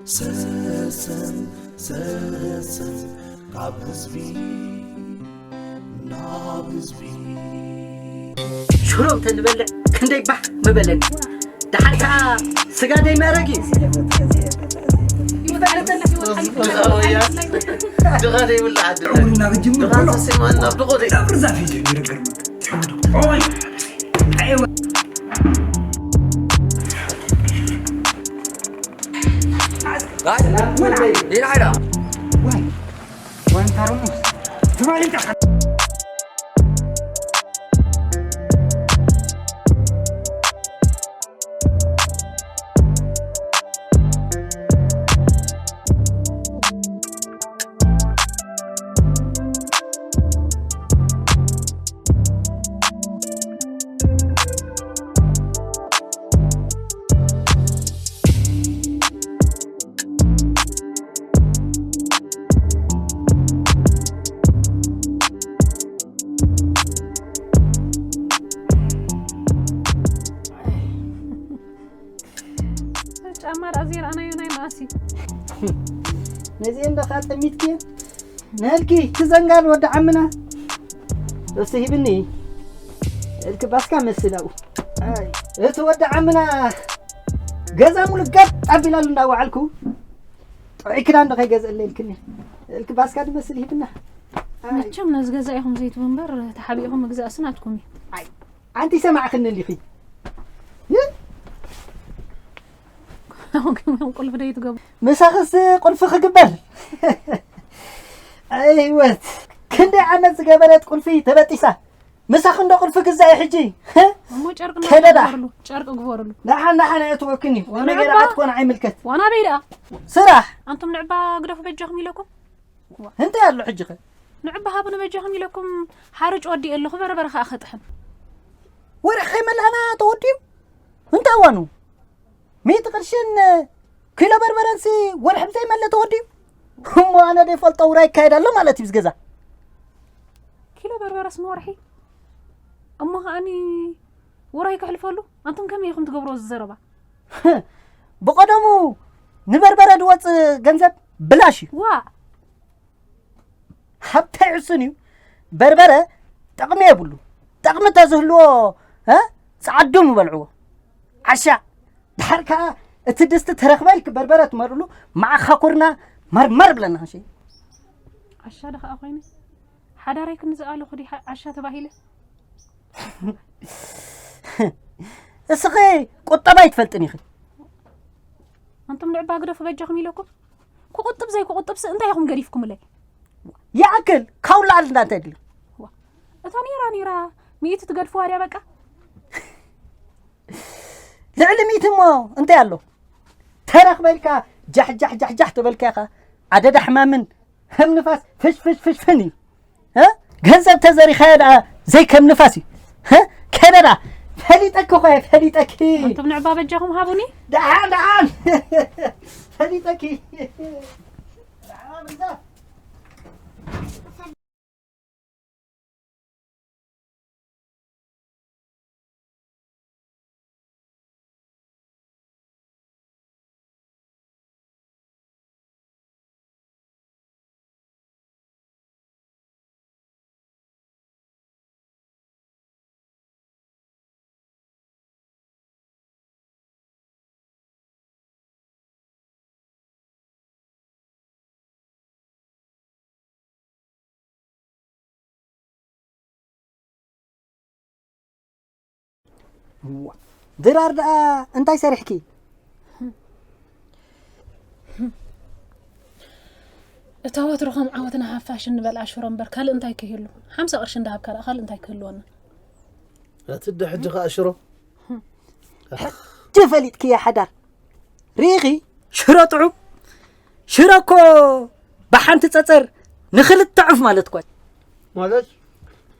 ሰሰን ሰሰን ካብ ህዝቢ ናብ ህዝቢ ሽሮ እንተንበልዕ ክንደይ ባህ ምበለኒ። ደሓር ከዓ ስጋ ደይ መረግ እዩ። ድኻ ዘይብላ ዓዲ። ዕውርና ክጅምር ድኻ ከሎ ተሰማና ብቆደ። ዛፍ እዩ ዝረገርም። ጫማ ደኣ ዘይረኣናዮ ናይ መኣስ እዩ። ነዚኤን ደኻ ጠሚትኪ ነልኪ ትዘንጋል ወዲ ዓምና እስ ሂብኒ እልክ ባስካ መስል ኣብኡ እቲ ወዲ ዓምና ገዛ ሙሉ ገጥ ኣቢላሉ እንዳወዓልኩ ጥዑይ ክዳን ዶ ከይገዝእለይ ኢልክኒ እልክ ባስካ ድመስል ሂብና መቸም ነዚ ገዛ ኢኹም ዘይትቡ እምበር ተሓቢእኹም ምግዛእስ ናትኩም እዩ። ኣንቲ ይሰማዕክኒ እንዲኺ ቁልፍ ዶ ይትገቡ ምሳኽስ ቁልፊ ክግበር ኣይ ህይወት ክንደይ ዓመት ዝገበረት ቁልፊ ተበጢሳ ምሳኽ እንዶ ቁልፊ ግዛኢ ሕጂ እሞ ጨርቂ ከለዳ። ግበርሉ ጨርቂ ግበርሉ ደሓን ደሓን ኣየትወክኒ ነገራት ኮነ ኣይምልከት ዋና በይ ደኣ ስራሕ ኣንቱም ንዕባ ግደፉ በጃኹም ኢለኩም እንታይ ኣሎ ሕጂ ኸ ንዕባ ሃቡ ንበጃኹም ኢለኩም ሓርጭ ወዲእ ኣለኹ በርበረ ከዓ ከጥሕን ወርሒ ከይመላእና ተወዲኡ እንታይ እዋኑ ሚእቲ ቅርሽን ኪሎ በርበረንሲ ወርሒ ብዘይመለ ተወዲኡ እሞ ኣነ ደይፈልጦ ውራ ይካየድ ኣሎ ማለት እዩ ዝገዛ ኪሎ በርበረስ ንወርሒ እሞ ከዓኒ ውራይ ከሕልፈሉ ኣንቱም ከመይ ኢኹም ትገብርዎ እዚ ዘረባ ብቐደሙ ንበርበረ ዝወፅ ገንዘብ ብላሽ እዩ ዋ ሃብተይ ዕሱን እዩ በርበረ ጠቕሚ የብሉ ጠቕሚ ተዝህልዎ ፃዓዱ ምበልዕዎ ዓሻ ድሓር ከዓ እቲ ድስቲ ተረኽበ ኢልክ በርበረ ትመርሉ መዓኻኩርና ማርማር ብለና ኸንሸ ዓሻ ዶ ከዓ ኮይኑ ሓዳረይ ክንዝኣለኹ ዲ ዓሻ ተባሂለ እስኺ ቁጠባ ኣይትፈልጥን ኢኺ ኣንቱም ንዕባ ግደፉ በጃኹም ኢለኩም ክቁጥብ ዘይክቁጥብስ እንታይ ኢኹም ገዲፍኩምለይ ይኣክል ካብ ላዕሊ እንዳንተ ድል እታ ኔራ ኔራ ሚእቲ ትገድፍዋ ድያ በቃ ልዕሊ ሚእቲ እሞ እንታይ ኣሎ ተረኽበልካ ጃሕጃሕ ጃሕጃሕ ተበልካ ኢኻ ኣደዳ ሕማምን ከም ንፋስ ፍሽ ፍሽ ፍሽ ፍን እዩ እ? ገንዘብ ተዘሪኻዮ ደኣ ዘይከም ንፋስ እዩ እ? ከደዳ ፈሊጠኪ ኾየ ፈሊጠኪ ኣንቱም ንዕባ በጃኹም ሃቡኒ ደሓን ደሓን ፈሊጠኪ ድራር ደኣ እንታይ ሰሪሕኪ? እታ ወትሩ ከም ዓወትና ሃፋሽ እንበልዓ ሽሮ እምበር ካልእ እንታይ ከይህሉ ሓምሳ ቅርሺ እንዳሃብካ ደኣ ካልእ እንታይ ክህልወና ኣቲ ዶ ሕጂ ከኣ ሽሮ ሕጂ ፈሊጥክያ ሓዳር ርኢኺ ሽሮ ጥዑም ሽሮ እኮ ብሓንቲ ፀፀር ንክልተ ዕፍ ማለት እኳ ማለት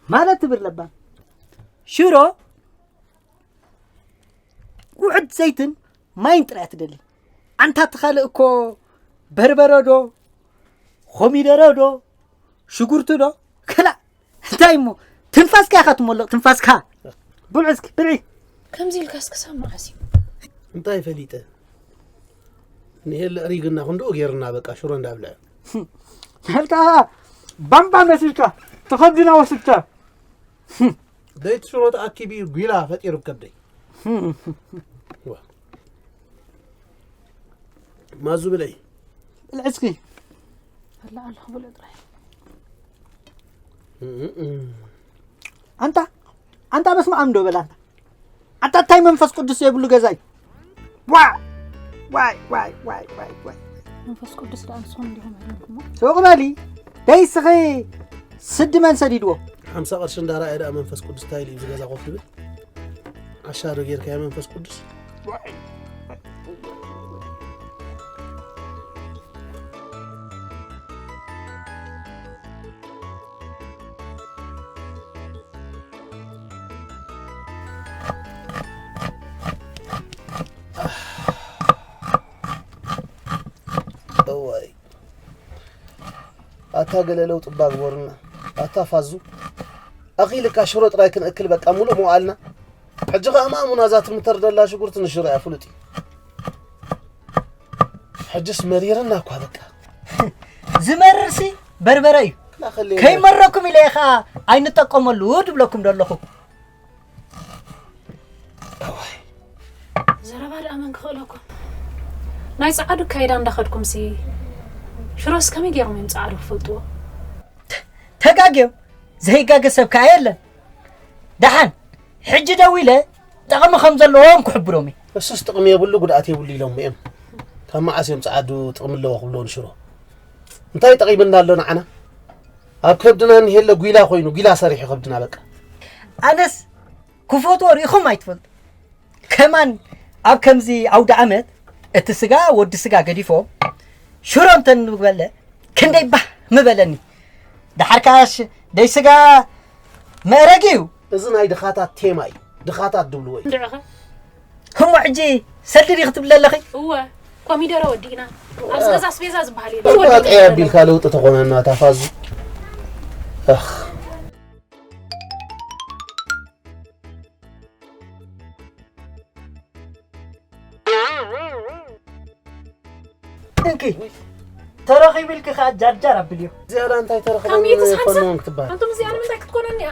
ማለት ትብል ለባ ሽሮ ውዕድ ዘይትን ማይን ጥራይ ትደሊ ኣንታ ትኻልእ እኮ በርበረ ዶ ኮሚደረ ዶ ሽጉርቲ ዶ ክላ እንታይ እሞ ትንፋስካ ኢኻ ትመልቕ ትንፋስካ ብልዑ እስኪ ብልዒ ከምዚ ኢልካ እስኪ ሳብ መዓስ እዩ እንታይ ፈሊጠ ንሄለ ሪግና ክንድኡ ጌርና በቃ ሽሮ እንዳብልዐ። ሄልካ ባምባ መሲልካ ተኸብድና ወስድካ። ደይት ሽሮ ተኣኪቢ ጒላ ፈጢሩ ከብደይ። ዋ። ማዙ ብለይ። ብልዕስኪ በላ ኣለኹ ብሎ ጥራይ። ኣንታ ኣንታ በስመ ኣብ እንዶ በል ኣንታ ኣንታ እንታይ መንፈስ ቅዱስ የብሉ ገዛይ። ዋ ዋይ ዋይ ዋይ ዋይ ዋይ መንፈስ ቅዱስ ደኣ ንስኹም እንዲኹም ኣሕሊምኩሞ። ሱቕ በሊ ደይስኺ ስዲ መን ሰዲድዎ? ሓምሳ ቅርሺ እንዳረኣየ ደኣ መንፈስ ቅዱስ እንታይ ኢሉ እዩ እዚ ገዛ ኮፍ ዝብል? ዓሻ ዶ ጌርካዮ መንፈስ ቅዱስ? እዋይ ኣታ ገለ ለውጢ እባ ግበሩልና ኣታ ፋዙ ኣኺልካ ሽሮ ጥራይ ክንእክል በቃ ሙሉእ መዋእልና ሕጂ ኸኣ ማእሙና እዛ ትምተር ዘላ ሽጉርቲ ንሽሮ እያ ፍሉጥ እዩ ሕጅስ መሪርና እኳ በቃ ዝመርርሲ በርበረ እዩ ላኸለይ ከይመረኩም ኢለ ከዓ ኣይንጠቀመሉ ድብለኩም ደለኹ ዘረባ ደኣ መን ክኽእለኩም ናይ ጸዓዱ ካይዳ እንዳኸድኩም ሲ ሽሮስ ከመይ ገይሮም እዮም ጸዓዱ ክፈልጥዎ ተጋግዮም ዘይጋገ ሰብ ከዓ የለን ደሓን ሕጂ ደው ኢለ ጠቕሚ ከም ዘለዎም ክሕብሮም እየ እሱስ ጥቕሚ የብሉ ጉድኣት የብሉ ኢሎም እዮም ካብ መዓስ እዮም ጸዓዱ ጥቕሚ ኣለዎ ክብልዎ ንሽሮ እንታይ ጠቒምና ኣሎ ንዓና ኣብ ከብድና እኒሄለ ጒላ ኮይኑ ጒላ ሰሪሑ ከብድና በቃ ኣነስ ክፈትዎ ርኢኹም ኣይትፈልጡ ከማን ኣብ ከምዚ ኣውደ ዓመት እቲ ስጋ ወዲ ስጋ ገዲፎም ሽሮ እንተንበለ ክንደይ ባህ ምበለኒ ደሓር ከዓሽ ደይ ስጋ መእረጊ እዩ እዚ ናይ ድኻታት ቴማ እዩ ድኻታት ድብልዎ እዩ እንድዕኸ ህሞ ሕጂ ሰልዲ ዲ ክትብል ኣለኺ እወ ኮሚደረ ወዲእና ኣብዚ ገዛ ኣስቤዛ ዝበሃል የለን ወዲእና ጠያ ኣቢልካ ለውጢ ተኾነና ታፋዙ ኣኽ እንኪ ተረኺቡ ኢልኪ ከዓ ጃርጃር ኣብልዮ ዝያዳ እንታይ ተረኽበ ካብ ሚእቲ ሓምሳ ፈንዎም ክትበሃል ኣንቱም እዚኣ ንምንታይ ክትኮነኒ እያ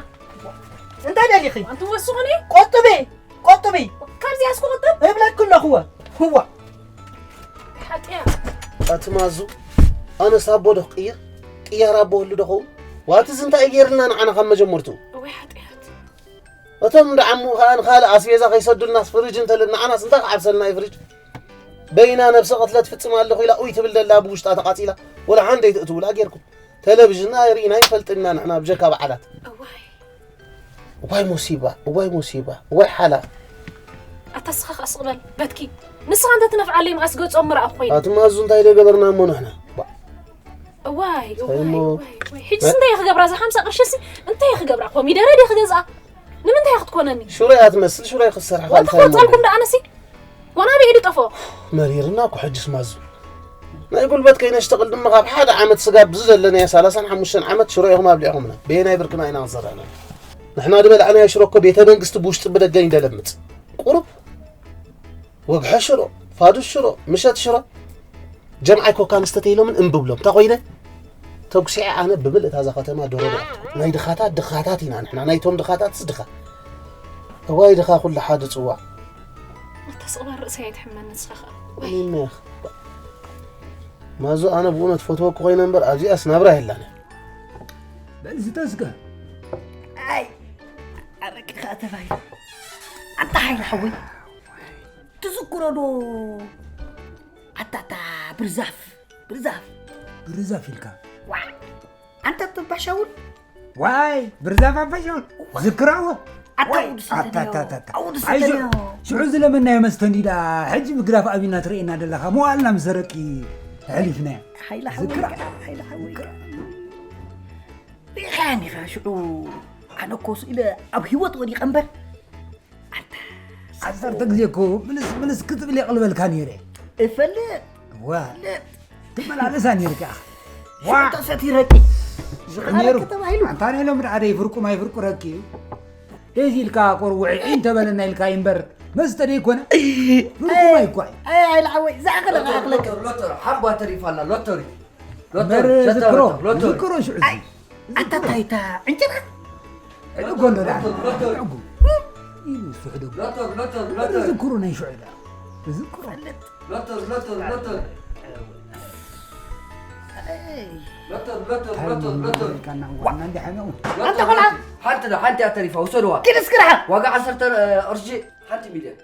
እንታይ ደሊኺ ኣንቱም ወስኹኒ ቆጥቢ ቆጥቢ ካብዚኣ እስኩ ቁጥብ እብለኪ ኣለኹወ ህዋ ሓጥያ ኣቲ ማዙ ኣነስ ኣቦ ዶ ክቅይር ቅያር ኣቦ ህሉ ዶ ኸውን ዋትስ እንታይ ገይርልና ንዓና ካብ መጀመርቱ እወይ ሓጥያት እቶም ደዓሙ ኸኣ ንኻልእ ኣስቤዛ ከይሰዱልናስ ፍሪጅ እንተለና ንዓናስ እንታይ ክዓብሰልና እዩ ፍሪጅ በይና ነብሰ ቅትለት ፍጽም ኣለኹ ኢላ ኡይ ትብል ደላ ብውሽጣ ተቓጺላ ወላ ሓንደይ ትእትውላ ጌርኩም ተለቪዥን ኣይርኢና ይፈልጥና ንሕና ብጀካ በዓላት እዋይ እዋይ ሙሲባ እዋይ ሙሲባ እዋይ ሓላ ኣታ ስኻ ከኣ ስቕ በል በትኪ ንስኻ እንተ ትነፍዓለይ መኣስ ገጾም ምረኣኹ ኮይነ ኣቲ ማዙ እንታይ ዶ ገበርና እሞ ንሕና ባ እዋይ እዋይ እሞ እዋይ እዋይ ሕጂ እንታይ እየ ክገብራ እዛ ሓምሳ ቅርሺ ሲ እንታይ እየ ክገብራ ኮሚደረ ድየ ክገዝኣ ንምንታይ እያ ክትኮነኒ ሽሮ እያ ትመስል ሽሮ እየ ክትሰርሕ ካልእ እንታይ እሞ ወተኸወፃልኩም ደኣ ኣነሲ ዋና ብኢዱ ጠፍኦ መሪርና እኮ ሕጅስ ማዙ ናይ ጉልበት ከይነሽተቕል ድማ ካብ ሓደ ዓመት ስጋብ እዚ ዘለናዮ ሰላሳን ሓሙሽተን ዓመት ሽሮ ኢኹም ኣብሊዕኹምና በየናይ ብርክና ኢና ክንሰርሕ ኣለና ንሕና ዝበላዕናዮ ሽሮ እኮ ቤተ መንግስቲ ብውሽጢ ብደገን ይደለምፅ ቁሩብ ወግሐ ሽሮ ፋዱስ ሽሮ ምሸት ሽሮ ጀምዓይ ኮካ ኣንስተተይ ኢሎምን እምቢ ብሎም እንታይ ኮይነ ተጉሲዐ ኣነ ብምልእታ እዛ ከተማ ዶሮ ዶ ናይ ድኻታት ድኻታት ኢና ንሕና ናይቶም ድኻታትስ ድኻ እዋይ ድኻ ኩሉ ሓደ ፅዋዕ ኣታ ስቕባር ርእሰይ ኣይትሕመኒ ንስኻ ኸኣ ወይነ ማዙ ኣነ ብእውነት ፈትወኩ ኮይነ እምበር ኣብዚኣስ ናብራ የላነ በል ዝተዝገ ኣይ ኣረቂ ከዓ ተባሂሉ ኣታ ሓይሉ ሓወይ ትዝክሮ ዶ ኣታታ ብርዛፍ ብርዛፍ ብርዛፍ ኢልካ ኣንተ ትባሻውን ዋይ ብርዛፍ ኣባሻውን ዝክራዎ ኣታ ውዱ ሰተንዮ ኣታ ኣታ ኣታ ኣውዱ ኣይዞ ሰተንዮ ሽዑ ዝለመናዮ መስተ እንዲ ደኣ ሕጂ ብግራፍ ኣብና ትርእየና ዘለኻ መዋእልና ምስ ዘረቂ ኣሕሊፍናዮ ሓይላ ዝክራ ሓወይካ ሓይላ ሓወይካ ርኢኻያን ኢኻ ሽዑ ኣነ እኮ ስኢለ ኣብ ህይወት ወዲቐ እምበር ኣንታ ዓሰርተ ግዜ እኮ ምልስ ምልስ ክትብል የቕልበልካ ነይረ እፈልጥ ዋ ትመላለሳ ነይርካ ዋ ሽዑ ተሰቲረኪ ነይሩ ዝኽረኪ ተባሂሉ ኣንታ ናይ ሎሚ ደኣ ደይ ፍርቁ ማይ ፍርቁረኪ እዩ ደዚ ኢልካ ቆርውዒ እንተበለና ኢልካ እዩ እምበር መስተ ደይኮነ? ርጉም ኣይኳ እዩ። ኣይ፣ ኣይልዓወይ፣ ዝኣኸለ ሎተር፣ ክኣኽለካ። ሎተር፣ ሎተር፣ ሓባ ተሪፋ ኣላ፣ ሎተሪ። ሎተሪ፣ እምበር ዘተ ዝክሮ፣ ሎተሪ፣ ሎተሪ። ዝክሮ ሽዑ እዚ። ኣይ፣ ኣታ እንታይ እታ ዕንጭራ? ሕደጎ ኣሎ ደኣ። ሎተር፣ ሎተር። ሕደጎ። ኢሉ እሱ ሕደጎ። ሎተር፣ ሎተር፣ እምበር ሎተር። ዝክሩ ናይ ሽዑ ደኣ። ዝክሩ። ሎተር፣ ሎተር፣ ሎተር። ኣይ። ሎተር፣ ሎተር፣ ታይ ሎተር፣ ሎተር። ኢልካና ዋና እንዲ ሓሚቑ። ሎተር፣ ኣንተ ቆልዓ። ሎተር። ሓንቲ ዶ፣ ሓንቲ እያ ተሪፋ፣ ውሰድዋ። ኪድ እስክርሓ። ዋጋ ዓሰርተ ቅርሺ፣ ሓንቲ ሚልዮን።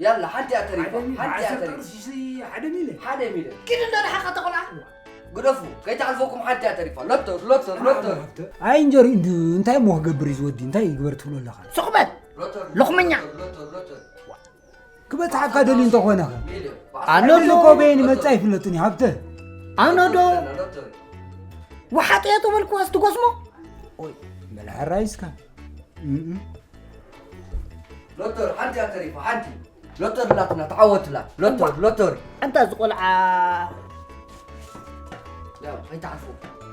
ያላ፣ ሓንቲ እያ ተሪፋ፣ ሓደ ሚልዮን፣ ሓንቲ እያ ዓሰርተ ተሪፋ። ቅርሺ፣ ሓደ ሚልዮን። ሓደ ሚልዮን። ኪድ እንዶ ደሓ፣ ኣታ ቆልዓ። ግደፉ፣ ከይተዓልፈኩም ሓንቲ እያ ተሪፋ። ሎተር፣ ሎተር፣ ሎተር። ኣይ እንጀሪ እንዱ፣ እንታይ እሞ ክገብር እዩ ዝወዲ? እንታይ ይግበር ትብሎ ኣለኻ? ሱቕ በል። ሎተር፣ ሎኽመኛ። ሎተር፣ ሎተር፣ ሎተር። ክበጽሓካ ደልዩ እንተኾነ ኸ? ኣነ ዶ እኮ በየን ይመጽእ ኣይፍለጥን እዩ፣ ሃብተ። ኣነ ዶ? ወሓጥ እየ ተበልኩ፣ ኣስትጎስሞ? ኦይ፣ በል ሕራይ እስከ። እም። ሎተር፣ ሓንቲ እያ ተሪፋ፣ ሓንቲ። ሎተር ላትና፣ ተዓወትላ። ሎተር፣ እዋ። ሎተር። ኣንታ እዚ ቆልዓ። ያው፣ ከይትዓርፉ።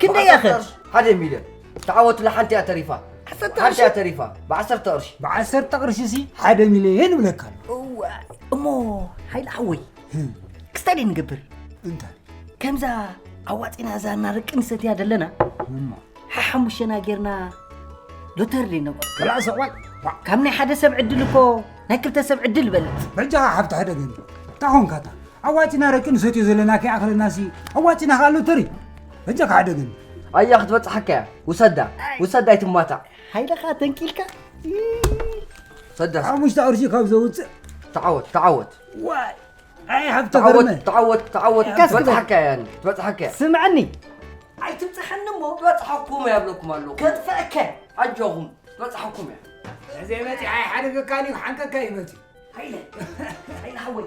ክንደይ እያ ኸ? ሓደ ሚልዮን። ተዓወትላ፣ ሓንቲ እያ ተሪፋ። ዓሰርተ ሓንቲ እያ ቅርሺ? ተሪፋ። ብዓሰርተ ቅርሺ። ብዓሰርተ ቅርሺ ሲ ሓደ ሚልዮን ይብለካ ኣሎ። እዋ፣ እሞ፣ ሓይሊ ሓወይ። ህም። ክስታይ ደይ ንገብር? እንታይ? ከምዛ ኣዋጺና እዛ እናረቂ ንሰትያ ዘለና፣ እሞ? ሓሓሙሽተና ጌርና ሎተሪ ደይ ነቆ? ክላእ ሰቋል። ዋ። ካብ ናይ ሓደ ሰብ ዕድል እኮ ናይ ክልተ ሰብ ዕድል ይበልጽ። በጃኻ ሓብቲ ሕደገኒ። እንታይ ኾንካ እታ? ኣዋጺና ረቂ ንሰትዮ ዘለና ከይኣኽለና ሲ፣ ኣዋጺና ኸኣ ሎተሪ። በጃኻ ሕደገኒ። ኣያ ክትበጽሓካ እያ። ውሰዳ። ኣይ። ውሰዳ ኣይትማታዕ። ሓይልኻ ተንኪልካ። ውሰዳ። ሓሙሽተ ቅርሺ ካብ ዘውጽእ። ተዓወት፣ ተዓወት። ዋይ። ኣይ፣ ሃብተ ተዓወት፣ ገርመ። ተዓወት፣ ተዓወት። ቀስ ክትበጽሓካ እያ፣ ክትበጽሓካ እያ። ስምዐኒ። ኣይትብጽሐኒ እሞ። ትበጽሓኩም እያ እብለኩም ኣለኹ። ከጥፍአካ። ኣጆኹም፣ ትበጽሓኩም እያ። እዚ መጺ ኣይሓደገካን እዩ፣ ሓንቀካ እዩ መጺ። ሃይለ፣ ሃይለ ሓወይ።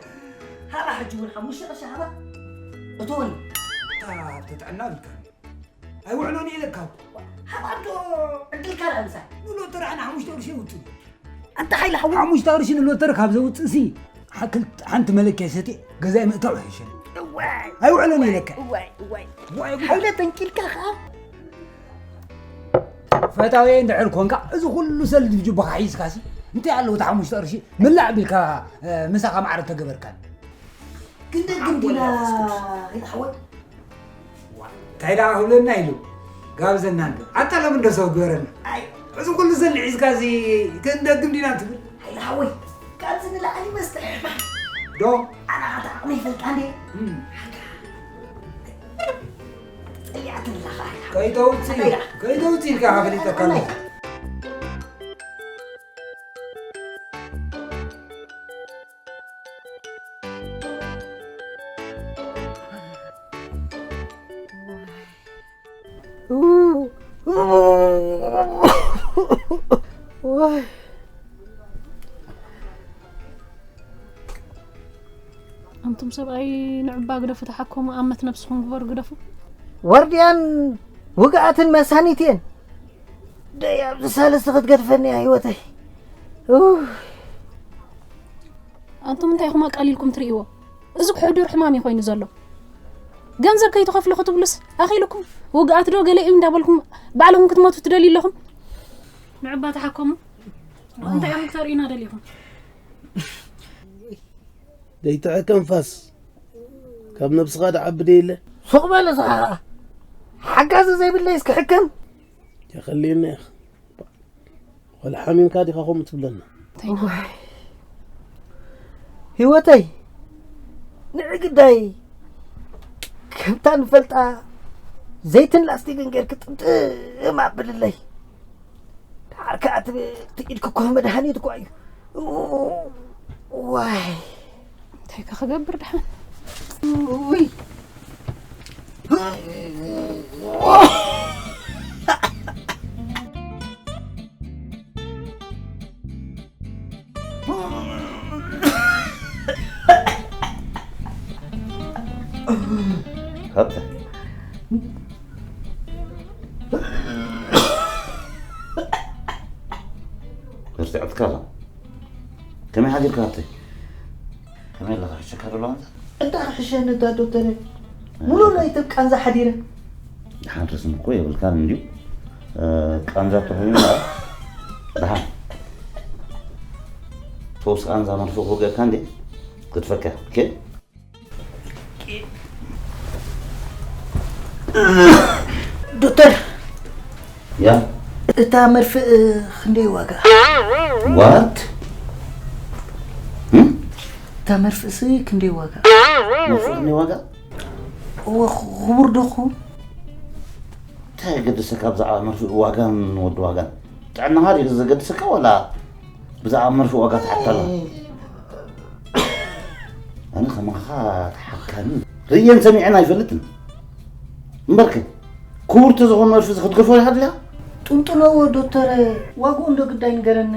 ሃባ ሕጂ እውን ሓሙሽተ ቅርሺ ሃባ። እትውን። እታ ሃብተ ጥዕና ብልካ። ኣይውዕሎን ኢለካ እኮ። ሃባዶ ዕድልካ ላምሳ። ንሎተሪ ኣነ ሓሙሽተ ቅርሺ ይውጥን። ኣንታ ሓይሊ ሓወይ። ሓሙሽተ ቅርሺ ንሎተሪ ካብ ዘውፅእ ሲ፣ ሓክል-፣ ሓንቲ መለኪያ ሰትየ ገዛይ ምእታው ይሕሸኒ። እዋይ። ኣይውዕሎን ኢለካ። እዋይ፣ እዋይ። ዋይ ጉዳ። ሓይለ ተንኪልካ ኸዓ። ፈታውየ እንድሕር ኮንካ፣ እዚ ኩሉ ሰልዲ ብጅባኻ ሒዝካ ሲ፣ እንታይ ኣለዎ እቲ ሓሙሽተ ቅርሺ ምላዕ ቢልካ፣ እ፣ ምሳኻ ማዕረ ተገበርካን። ክንደይ ግንዲና ኢልካ ሓወይ? እንታይ ደኣ ክብለና ኢሉ ጋብዘና እንዶ። ኣታ ሎም እንዶ ሰው ግበረና። ኣይ። እዚ ኩሉ ዘሊ ሒዝካ እዚ ክንደግም ዲና ትብል? ኣይ ሓወይ፣ ካብዚ ንላዕሊ መስተ ሕማም። ዶ? ኣና ኣታ ዓቕሚ ይፈልጣ እንዴ? እም። ጸሊኣትኒ ኣለኻ፣ ኣይ ሓወይ። ከይተውጽእ፣ ኣይ። ከይተውጽእ ኢልካ ኣይ፣ ፈሊጠካ ኣይ፣ ኣለኹ። ኣንቱም ሰብኣይ ንዕባ ግደፉ፣ ተሓከሙ፣ ኣመት ነብስኹም ግበሩ፣ ግደፉ። ወርድያን ውግኣትን መሳኒት እየን። ደይ ኣብዚ ሳልስቲ ክትገድፈኒ እያ ህይወተይ። ኡይ። ኣንቱም እንታይ ኢኹም ኣቃሊልኩም ትርእይዎ? እዚ ሕዱር ሕማም እዩ ኮይኑ ዘሎ። ገንዘብ ከይትኸፍሉ ክትብሉስ ኣኺልኩም ውግኣት ዶ ገለ እዩ እንዳበልኩም ባዕልኹም ክትሞቱ ትደልዩ ኣለኹም? ንዕባ ተሓከሙ። እንታይ እዮም ክተርእዩና ደሊኹም? ደይትሕከም ፋስ። ካብ ነብስኻ ድዓቢ ደይለ? ሱቕ በል ንስኻ ኸኣ። ሓጋዚ ዘይብለይስ ክሕከም? የኸልየና ኢኻ። ወላ ሓሚምካ ዲኻ ከምኡ ትብለና? እንታይ ኢኻ? ዋይ። ህይወተይ፣ ንዒ ግዳይ፣ ከምታ ንፈልጣ ዘይትን ላስቲክን ጌርኪ ጥምጥም ኣብልለይ። ደሓር ከኣ እቲ፣ እቲ ኢድኪ እኮ መድሃኒት እኮ እዩ። ዋይ። እንታይ ከ ክገብር ደሓን? ውይ። ሃብተ። በርቲዕትካ ኣላ። ከመይ ሓዲርካ ሃብተይ? ከመይ ኣለኻ? ሕሸካ ዶ ሎማታ? እንዳ ክሕሸኒ እንዳ ዶክተረ። ሙሉእ ለይቲ ኣብ ቃንዛ ሓዲረ። ደሓን ርስኒ እኮ የብልካን እንድዩ። እ፣ ቃንዛ ተኾይኑ ደኣ። ደሓን። ፈውስ ቃንዛ መርፍእ ክወግአካ እንዴ? ክትፈካ። ኦኬ? ዶክተር፣ ያ? እታ መርፍእ ክንደይ ዋጋ? ዋት? እም? እታ መርፍእሲ ክንደይ ዋጋ? መርፍእ ክንደይ ዋጋ? እወ፣ ክቡር ዶ ክኸውን? እንታይ የገድሰካ ብዛዕባ መርፍእ ዋጋን ወዲ ዋጋን? ጥዕናኻ ድዩ ዘገድሰካ ወላ ብዛዕባ መርፍእ ዋጋ ትሓታሎ? ኣነ ከማኻ ተሓካሚ ርእየን ሰሚዐን ኣይፈልጥን። እምበርከ ክቡርቲ ዝኾኑ መርፍእ ክትገፎ ኢኻ ድያ? ጥንጥነዎ ዶክተር፣ ዋግኡ እንዶ ግዳይ ንገረኒ።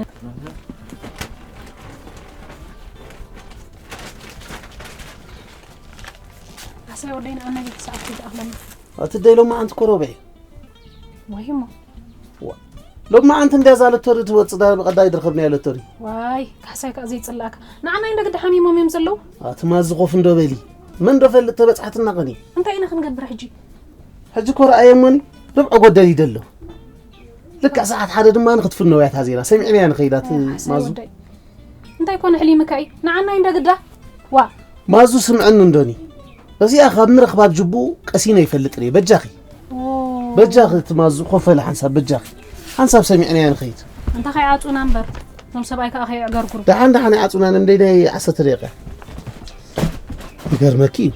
ኣሰይ ወደይ ንዓና ቤት ሰዓት ሒዛ ኣኽለና። ኣቲ ደይ ሎማዓንቲ ኮሮበ። ወይ እሞ። ዋ። ሎማዓንቲ እንድያ እዛ ሎተሪ ትወጽእ ዳ ብቐዳይ ድረኸብናያ ሎተሪ። ዋይ፣ ካሕሳይ ከኣ ዘይጽላእካ። ንዓና እንደ ግዲ ሓሚሞም እዮም ዘለዉ። ኣቲ ማዚ ኮፍ እንዶ በሊ። መን ዶ ፈልጥ ተበጽሓትና ቐኒ። እንታይ ኢና ክንገብር ሕጂ? ሕጂ እኮ ረኣየ እሞኒ፣ ርብዒ ጎደል እዩ ደሎ። ልክዕ ሰዓት ሓደ ድማ ንክትፍነው እያ እታ ዜና። ሰሚዕናያ ንኸይድ ኣቲ ኣይ፣ ሓሳይ ማዙ። ወደይ። እንታይ ኮነ ሕሊምካ እዩ? ንዓና እዩ እንደ ግዳ? ዋ። ማዙ ስምዕኒ እንዶኒ። እዚኣ ካብ ምርኽባብ ጅቡኡ ቀሲነ ይፈልጥን እየ። በጃኺ። ኦ። በጃኺ እቲ ማዙ ኮፈለ ሓንሳብ በጃኺ። ሓንሳብ ሰሚዕናያ ንኸይድ። እንተ ከይዓጹና እምበር፣ እቶም ሰብኣይ ከኣ ከይዕገርጉሩ። ደሓን ደሓን ይዓጹና እንደ ናይ ዓሰርተ ደቂቃ። ይገርመኪ እዩ።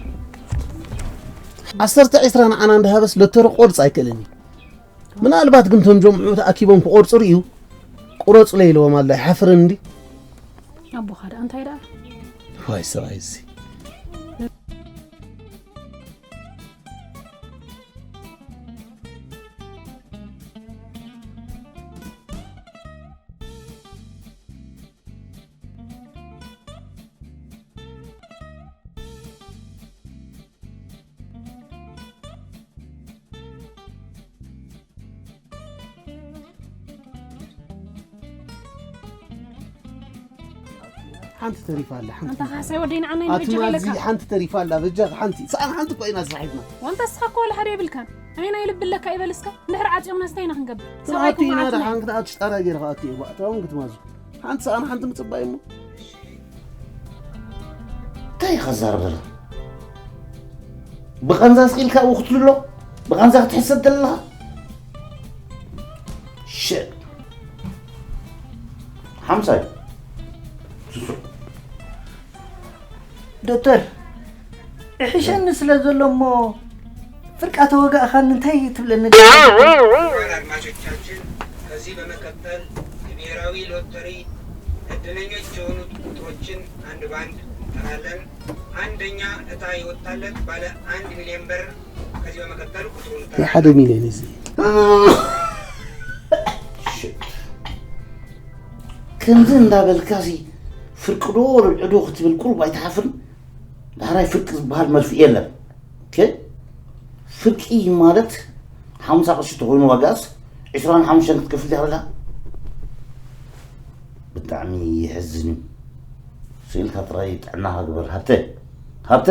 ዓሰርተ ዒስራ ንዓና እንዳሃበስ ሎተሪ ቆርጽ ኣይክእልን እዩ። ምናልባት ግን እቶም ጀምዑ ተኣኪቦም ክቆርጹ ርእዩ፣ ቁረጹለይ ኢልዎም ኣሎ። ኣይሓፍርን እንዲ? ኣቦኻ ደኣ እንታይ ደኣ? ዋይ ሰብኣይ እዚ። ሓንቲ ተሪፋ ኣላ፣ ሓንቲ ኣንታ ተሪፋ ኣላ። ካሕሳይ ወደይ ንዓና ኣቲ ይንሕጂ ማዚ ከይለካ። ሓንቲ ተሪፋ ኣላ፣ በጃ ሓንቲ። ሰኣን ሓንቲ እኮ ኢና ዝሓይድና። ወንታ እስኻ እኮ ወላ ሓደ የብልካን። ኣይና ይልቢ ኣለካ ይበል እስካ። እንድሕር ዓጽዮምና ስታይ ኢና ክንገብር? ሰብኣይ ክትኣቱ ኢና ክመዓትና። ደሓን ክትኣቱ ሽጣራ ገይረ ክኣቱ እየ። ባእታ እውን ክትማዙ። ሓንቲ ሰኣን ሓንቲ ምጽባይ እሞ። እንታይ ኢኻ ትዛረብ ዘለኻ? ብቐንዛ ስቕ ኢልካ ኣብኡ ክትልሎ? ብቐንዛ ክትሕሰብ ዘለኻ? ሽእ። ሓምሳይ። ሱሱ። ዶክተር፣ እሕሸኒ ስለ ዘሎ እሞ ፍርቃ ተወጋእኻኒ እንታይ ትብለኒ? ክቡራን ኣድማጮቻችን፣ ከዚህ በመቀጠል የብሔራዊ ሎተሪ እድለኞች የሆኑት ቁጥሮችን አንድ ባንድ እንጠራለን። አንደኛ እጣ የወጣለት ባለ አንድ ሚሊዮን ብር ከዚህ በመቀጠል ቁጥሩን እንጠራለን። ሓደ ሚሊዮን እዚ። ሽት። ከምዚ እንዳበልካ ሲ ፍርቂ ዶ ርብዒ ዶ ክትብል ቁሩብ ኣይትሓፍርን? ዳሕራይ ፍርቂ ዝበሃል መርፍእ የለን። ኦኬ? ፍርቂ ማለት ሓምሳ ቅርሺ ተኾይኑ ዋጋስ ዕስራን ሓሙሽተን ክትከፍል ዲኻ ኣለኻ? ብጣዕሚ የሕዝን እዩ። ስኢልካ ጥራይ ጥዕናኻ ግበር ሃብተ። ሃብተ!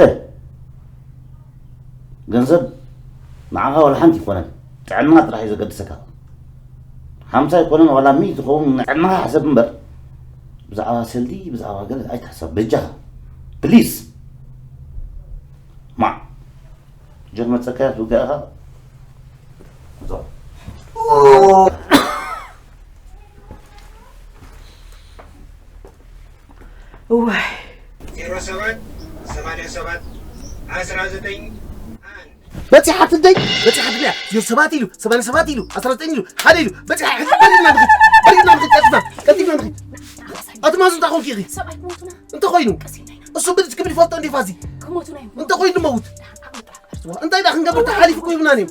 ገንዘብ ንዓኻ ዋላ ሓንቲ ኣይኮነን። ጥዕና ጥራሕ እዩ ዘገድሰካ። ሓምሳ ኣይኮነን ዋላ ሚእቲ ይኸውን ጥዕናኻ ሕሰብ እምበር ብዛዕባ ሰልዲ ብዛዕባ ገለ ኣይትሕሰብ በጃኻ። ፕሊዝ። ማዕ ጀር መጸካ ትውጋእኻ። እዞ። እዋይ። ዜሮ ሰባት ሰማንያ ሰባት ኣስራ ዘጠኝ አንድ። በፂሓት እንደይ በፂሓት ድያ ዜሮ ሰባት ኢሉ ሰማንያ ሰባት ኢሉ ኣስራ ዘጠኝ ኢሉ ሓደ ኢሉ በፂሓ። ሕጂ በሪድና ንኽድ በሪድና ንኽድ ቀጥታ ቀጥታ ንኽድ። ኣቲ ማዙ እንታይ ኮንኪ ኢኺ? ሰብኣይ ክሞቱና። እንተኾይኑ ቀሲና ኢና። እሱ ብድድ ክብል ይፈልጦ እንዲ ፋዚ። ክሞቱና እዮም። እንተኾይኑ ንመውት። እንታይ ዳ ክንገብር? ተሓሊፉ እኮ ይብናን እዮም።